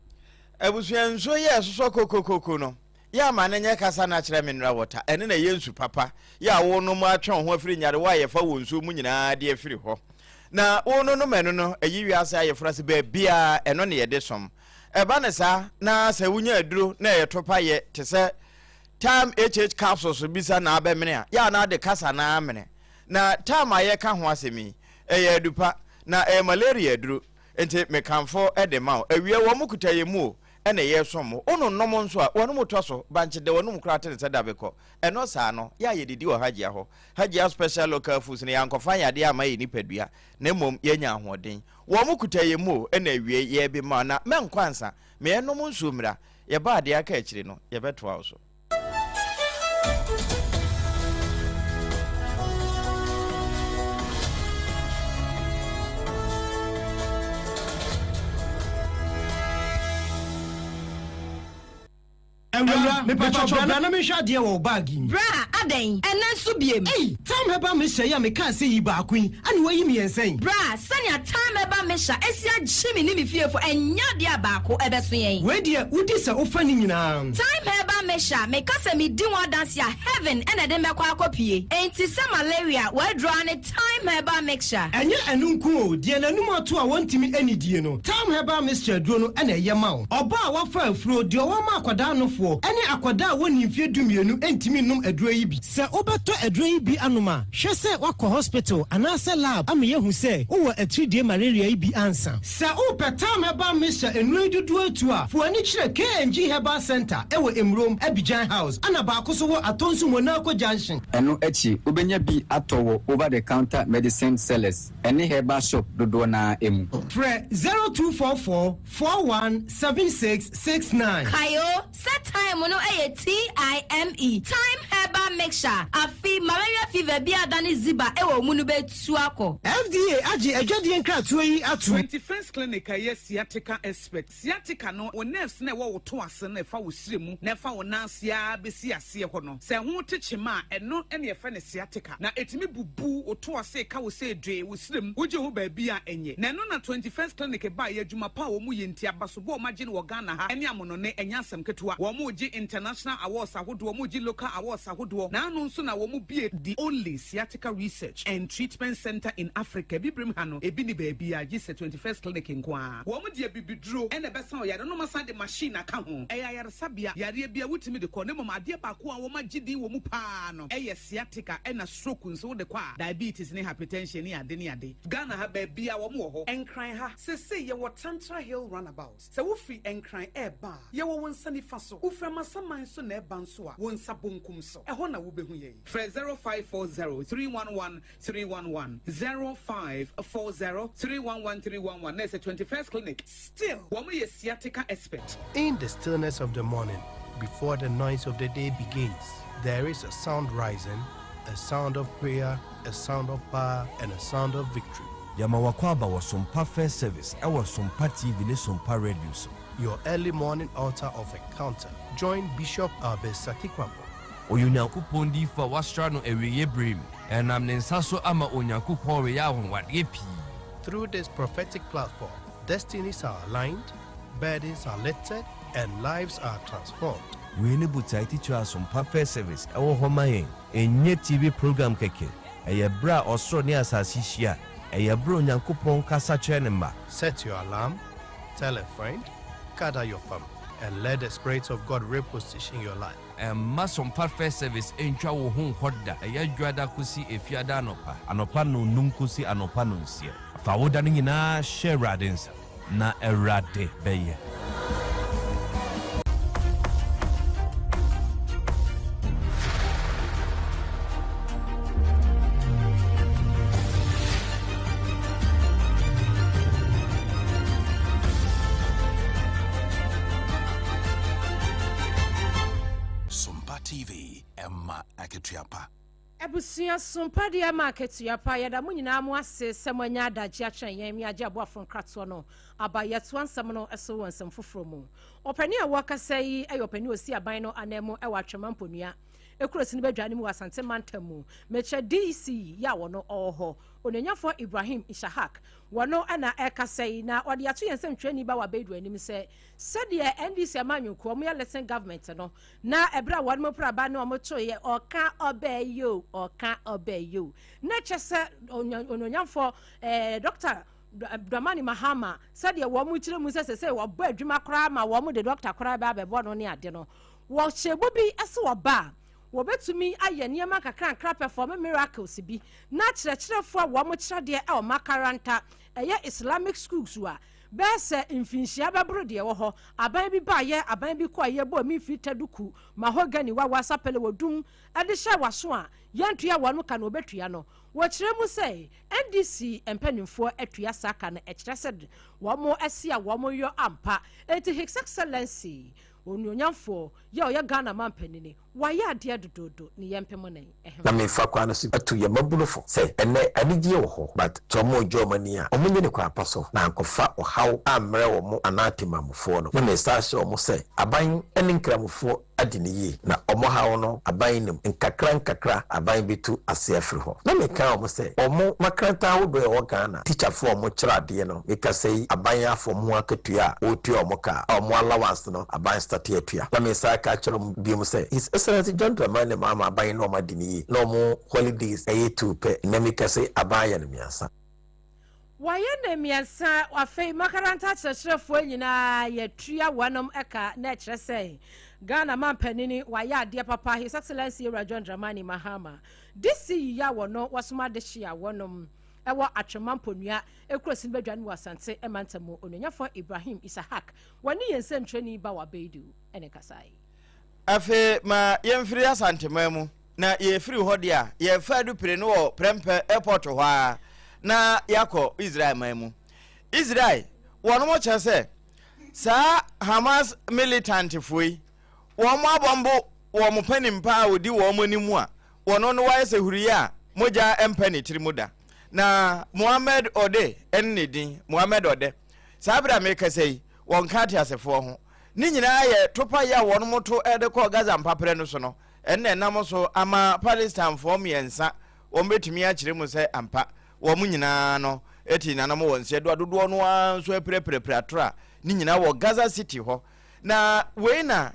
S1: Abusua nsuo yi a ɛsosɔ kokokoko no, yɛ ama no nyɛ kasa na kyerɛ mineral water, ɛno na ɛyɛ nsu papa yɛ a wonom atwe wo ho afiri nyarewa a yɛfa wɔ nsuo mu nyinaa de afiri hɔ. Na wononom ɛno no, ɛyi wiase ayeforo ase baabiara, ɛno na yɛde som. Ɛba no saa na sɛ wonya aduro na ɛyɛ to pa yɛ te sɛ Time HH capsules bisa na abɛmene a, yɛ a na ade kasa na amene. Na Time a yɛka ho asɛm yi, ɛyɛ adu pa, na ɛyɛ malaria aduro. Nti mekamfo de ma wo. Awia wɔn kuta yɛn mu o, ɛna yɛresom mo. Wononom nso a, wɔnom tɔ so, bankye da w'anum koraa te ne sɛ dabekɔ. Ɛno saa no, yɛ a yɛdidi wɔ Hajia hɔ. Hajia Special Local Foods no, yɛankɔfa yadeɛ amma yɛn nipadua, na mmom yɛanya ahoɔden. Wɔn kuta yɛn mu o, ɛna awiei yɛrebe ma na mɛnkɔ ansa, ma yɛnnom nsuo mmra, yɛba a deɛ aka akyire no yɛbɛtoa wo so.
S14: Awura, mepakyɛw bra na menhwɛ adeɛ wɔ wo bag yi mu.
S15: Bra, adɛn? Ɛnnɛ nso biem?
S14: Ei, Tam Herbal Mixture yi a mekaa sɛ yi baako yi, ɛna woayi mmiɛnsa yi?
S15: Bra, sɛnea Tam Herbal Mixture asi agye me ne me fiefo, ɛnyɛ adeɛ a baako ɛbɛso yɛn.
S14: Wei deɛ, wodi sɛ wofa ne nyinaa.
S15: Tam Herbal Mixture, meka sɛ medi ho adanse a, heaven na ɛde me bɛkɔ akɔpue. Enti sɛ malaria, w'aduro ara ne Thyme Herbal Mixture.
S14: Ɛnyɛ ɛno nko o, deɛ n'anum ato a wɔntumi nnidie no, Thyme Herbal Mixture aduro no na ɛyɛ ma wo. Ɔbaa a wafa afuro, deɛ ɔwɔ ma akwadaa nofoɔ, ne akwadaa a wɔnnii mfeɛ dumienu ntumi nnom aduro yi bi. Sɛ wobɛtɔ aduro yi bi anom a, hwɛ sɛ woakɔ hospital anaasɛ lab ama yɛahu sɛ wowɔ atiridie malaria yi bi ansa. Sɛ wopɛ Thyme Herbal Mixture nnuro yi dodoɔ atu a, fa w'ani kyerɛ KNG Herbal Centre wɔ Emurom, Abidjan House, ɛna baako nso wɔ Atonsu Monaco Junction.
S16: Ɛno akyi, wobɛnya bi atɔ wɔ over-the-counter medicine sellers ne herbal shop dodoɔ no ara mu.
S14: Frɛ 0244 41 76 69.
S15: Kae o, sɛ thyme no yɛ TIME, Thyme Herbal Mixture, afe malaria fever bi a adane ziba wɔ wo mu no bɛtu akɔ.
S14: FDA agye adwadie nkratoɔ yi atom.
S17: 21st Clinic a ɛyɛ sciatica expert. Sciatica no, wo nerves no a ɛwɔ wo to ase no ɛfa wo srɛ mu na ɛfa wo nan ase ara bɛsi aseɛ hɔ no, sɛ ɛho te kyema a, ɛno na yɛfrɛ no sciatica. Na ɛtumi bubu wo to ase ka wo sɛ dwee wo srɛ mu, wogye ho baabi a ɛnyɛ. Na ɛno na 21st Clinic baeɛ, adwuma pa a wɔn yɛ nti, abasobɔ a wɔagye no wɔ Ghana ha ne amonɔne, ɛnyɛ asɛm ketewa. Wɔregye international awards ahodoɔ, wɔregye local awards ahodoɔ, na ano nso na wɔbue the only sciatica research and treatment centre in Africa, Abibirem ha no, ebi nni baabiara gye sɛ 21st Clinic nko ara. Wɔn de abibiduro na ɛbɛsa wo yare na wɔasan de machine aka ho. Ɛyɛ ayaresabea, yareɛ biara wotumi de kɔ, na mmom adeɛ baako a wɔagye din wɔ mu pa ara no yɛ sciatica ɛna stroke nso wode kɔ a, diabetes ne hypertension ne ade ne ade. Ghana ha baabiara wɔn wɔ hɔ.
S18: Nkran ha, seesei yɛwɔ Tantra Hill Runabout. Sɛ wofiri Nkran reba a, yɛwɔ wo nsa nifa so. Wofiri Amasaman nso na ɛreba nso a, wo nsa bonkum so. Ɛhɔ na wobɛhu yɛn.
S17: Frɛ 0540 311 311, 0540 311 311 na ɛsɛ 21st Clinic.
S18: Still.
S17: Wɔn yɛ sciatica expert.
S19: In the stillness of the morning, before the noise of the day begins, there is a sound rising, a sound of prayer, a sound of power, and a sound of victory.
S20: Yɛma w'akwaaba wɔ Sompa First Service ɛwɔ Sompa TV ne Sompa Radio so.
S19: your early morning altar of encounter. Join Bishop Albert Sakikwambo.
S20: Ɔyɛ Onyankopɔn diyifo a wɔasra no awieeɛ berɛ mu. Ɛnam ne nsa so ama Onyankopɔn reyɛ anwanwadeɛ pii.
S19: Through this prophetic platform, destinies are aligned, burdens are lifted, and lives are transformed.
S20: Wei ne botae titire a Asompa First Service wɔ hɔ ma yɛn. Ɛnyɛ TV program kɛkɛ. Ɛyɛ berɛ a ɔsoro ne asase hyia. Ɛyɛ berɛ a Onyankopɔn kasa kyerɛ ne mma.
S19: Set your alarm, tell a friend, gather your family, and let the Spirit of God reposition your life.
S20: Mma Sompa First Service ntwa wo ho nkɔ da. Ɛyɛ Dwoada kosi Efiada anɔpa. Anɔpa nnɔnnum kosi anɔpa nnɔnsia. Fa wo da no nyinaa hyɛ Awurade nsa, na Awurade bɛyɛ.
S21: Sompa TV, ɛma akatua pa.
S3: Abusua Sompa deɛ ɛma akatua pa. Yɛda mo nyinaa mo ase sɛ moanya adagye atwɛn yɛn me agye aboafo nkratoɔ no aba. Yɛtoa nsɛm no so wɔ nsɛm foforɔ mu. Ɔpanin a wɔrekasa yi yɛ ɔpanin a ɔsi aban no ananmu wɔ Atwema Mponua kuro sini badwa no mu wɔ Asante mantam mu. Mekyɛ DC yi a wɔno ɔwɔ hɔ, Onuonyafoɔ Ibrahim Ishahak. Wɔno na ɛrekasa yi na ɔde ato yɛn nsɛmtwerɛni Bawa Baidu anim sɛ sɛdeɛ NDC amanyɔkuo wɔyɛ Listen Government no na ɛberɛ a wɔnom pere aba ne wɔn toeɛ ɔka ɔbɛ yo ɔka ɔbɛ yo na kyɛ sɛ onuonyamfoɔ eh, Dr. Dramani Mahama sɛdeɛ wɔn kyerɛ mu sɛ sɛ sɛ wɔbɔ adwuma koraa ma wɔn de dɔkta koraa bɛ abɛbɔ no ne ade no wɔhyɛ bɔ bi sɛ wɔba a wɔbɛtumi ayɛ nneɛma nkakrankra perform miracles bi na akyerɛkyerɛfoɔ a wɔn kyerɛ adeɛ wɔ makaranta ɛyɛ Islamic schools a bɛyɛ sɛ mfinhyia bɛboro deɛ ɛwɔ hɔ aban bi baayɛ aban bi kɔ a yɛbɔ mi mfiri taduku mahogany wawa sapele wɔ dum de hyɛ waso a yɛntua wɔn ka na wɔbɛtua no wɔkyerɛ mu sɛ NDC mpanimfoɔ atua saa ka no ɛkyerɛ sɛ wɔn asi a wɔn yɔ ampa enti His Excellency Onuonyamfoɔ yɛ ɔyɛ Ghana manpanini wayɛ adeɛ dodoodo ne yɛn mpem ne ɛhem.
S22: Na mefa kwan no so atu yɛn mmabunu fo sɛ ɛnnɛ anigyeɛ wɔ hɔ but sɛ ɔmo regye ɔmo ani a ɔmo nyɛ no kwan pa so na ankɔfa ɔhaw ammrɛ wɔn anaa temammufoɔ no. Na mesan hyɛ ɔmo sɛ aban ne nkramofoɔ adi no yie na ɔmo haw no aban nim nkakra nkakra aban bɛtu aseɛ afiri hɔ. Na meka ɔmo sɛ ɔmo makaranta ahodoɔ a ɛwɔ Ghana tikyafoɔ a ɔmo kyerɛ adeɛ no mekasa yi aban afa ɔmo ho akatua a ɔretua ɔmo ka a ɔmo allowance no aban starte atua. Na mesan ka kyerɛ ɔmo biom sɛ His Excellency John Dramani Mahama aban ne ɔmo adi no yie na ɔmo holidays ɛyɛ tuu pɛ nnɛ mekasa yi aban ayɛ no miansa.
S3: Wɔayɛ no mmiɛnsa, afei makaranta akyerɛkyerɛfoɔ nyinaa yɛtua wɔnom ka na ɛkyerɛ sɛ Ghana manpanini wayɛ adeɛ papa His Excellency Ewura John Dramani Mahama DC yi a wɔno wɔsoma adehye a wɔnom ɛwɔ Atwema Mponua ekuro sin badwa no wɔ Asante mantam mu Onuonyafoɔ Ibrahim Isahak wɔne yɛn nsɛmtwerɛni Bawa Beidu ɛne kasae.
S1: Afei ma yɛmfiri Asanteman mu, na yɛfiri hɔ deɛ a, yɛfa adupire no wɔ Prɛmpɛ airport hɔ ara na yɛakɔ Israel man mu. Israel, wɔnom kyerɛ sɛ saa Hamas militantfoɔ yi, wɔn abɔmbo wɔn panin paa a ɔdi wɔn anim a wɔno no wayɛ sɛ huriiɛ a mogya mpa ne tiri mu da. Na Mohammed Odeh ne ne din, Mohammed Odeh. Saa berɛ a merekasa yi, wɔnka ateasefoɔ ho. Ne nyinaa yɛ topaeɛ a wɔnom to de kɔɔ Gaza mpaperɛ no so no, ɛno na ɛnam so ama Palestinefoɔ mmiɛnsa wɔn bɛtumi akyerɛ mu sɛ ampa wɔn nyinaa no ti nanom wɔ nseɛ do a dodoɔ no ara nso apirapirapira atra ne nyinaa wɔ Gaza City hɔ. Na wei na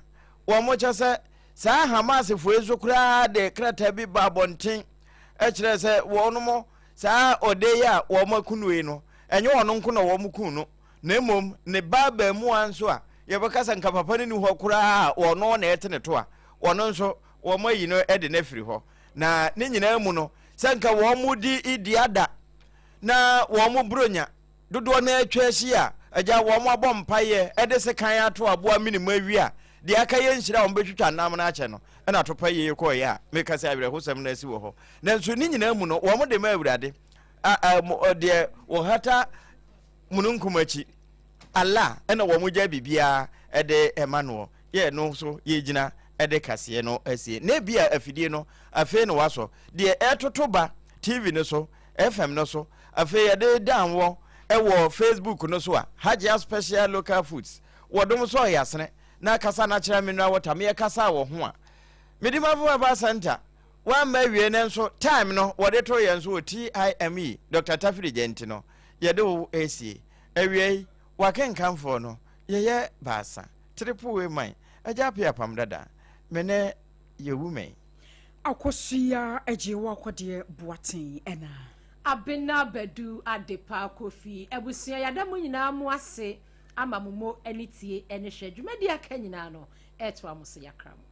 S1: wɔn kyɛ sɛ saa Hamasfoɔ yi nso koraa de krataa bi ba abɔnten kyerɛ sɛ wɔnom saa ɔde yi a wɔn aku no yi no ɛnyɛ wɔn nko na wɔn ku no na mmom ne ba abaamua nso a yɛbɛka sɛ nka papa no ni hɔ koraa a ɔno na ɛte ne to a, ɔno nso wɔayi no de no afiri hɔ. Na ne nyinaa mu no, sɛ nka wɔn di idi ada na wɔn buronya dodoɔ no atwa ahyia a, agya wɔn abɔ mpaeɛ de sekan ato aboa mene mu awie a, deɛ aka yɛ nhyira a wɔbɛtwitwa nam no akyɛ no, ɛna atopa yie kɔeɛ a meka sɛ awerɛhosɛm no asi wɔ hɔ. Nanso ne nyinaa mu no, wɔn de ma Awurade a, a, deɛ wɔhata mununkum akyi, Allah na wɔn gya biribiara de ma noɔ, yɛ no nso yɛgyina de kaseɛ no asie. Na ebia afidie no afei na wasɔ, deɛ ɛretoto ba TV no so, FM no so, afei yɛde dan wɔ ɛwɔ Facebook no so a, Hajia Special Local Foods, Wɔdom sɔɔ yɛ asene na kasa no akyerɛ mineral water meyɛ kasa wɔ ho a Medimafo Herbal Center wamma awie ne nso time no wɔde to yɛn so wɔ TIME Dr. Tafiri gya nti no yɛde wo esie awiei wakenkanfoɔ no yɛyɛ baasa triple way man agya apia apam dada me ne yɛwu mɛn.
S2: Akosua agye wo akɔdeɛ Boateng ɛna.
S3: Abena Badu Adepa Kofi abusua yɛada mo nyinaa mo ase ama mo mo ani tie ne hwɛ dwumadi aka nyinaa no ɛtoa mo so yakra mo.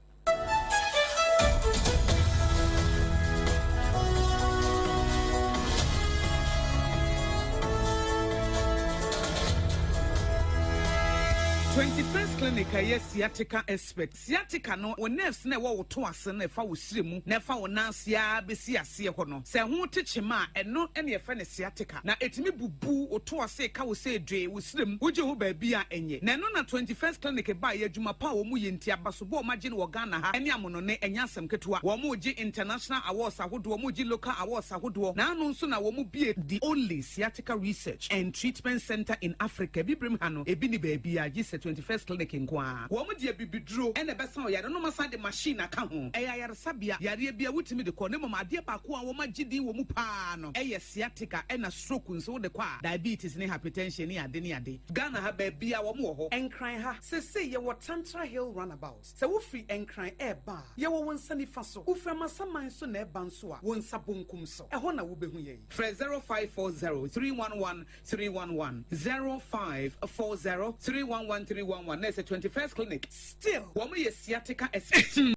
S17: 21st Clinic a ɛyɛ sciatica expert. Sciatica no, wo nerves no a ɛwɔ wo to ase no ɛfa wo srɛ mu na ɛfa wo nan ase ara bɛsi aseɛ hɔ no, sɛ ɛho te kyema a, ɛno na yɛfrɛ no sciatica. Na ɛtumi bubu wo to ase ka wo sɛ dwee wo srɛ mu, wogye ho baabi a ɛnyɛ. Na ɛno na 21st Clinic baeɛ, adwuma pa a wɔn yɛ nti, abasobɔ a wɔagye no wɔ Ghana ha ne amonɔne, ɛnyɛ asɛm ketewa. Wɔregye international awards ahodoɔ, wɔregye local awards ahodoɔ, na ano nso na wɔbue the only sciatica research and treatment centre in Africa, Abibirem ha no, ebi nni baabiara gye sɛ 21st Clinic nko ara. Wɔn de abibiduro na ɛbɛsa wo yare na wɔasan de machine aka ho. Ɛyɛ ayaresabea, yareɛ biara wotumi de kɔ na mmom adeɛ baako a wɔagye din wɔ mu pa ara no yɛ sciatica ɛna stroke nso wode kɔ a, diabetes ne hypertension ne ade ne ade. Ghana ha baabiara wɔn wɔ hɔ.
S18: Nkran ha, seesei yɛwɔ Tantra Hill Runabout. Sɛ wofiri Nkran reba a, yɛwɔ wo nsa nifa so. Wofiri Amasaman nso na ɛreba nso a, wo nsa bonkum so. Ɛhɔ na wobɛhu yɛn.
S17: Frɛ 0540 311 311, 0540 311 311 na ɛsɛ 21st Clinic.
S18: Still.
S17: Wɔn yɛ sciatica expert.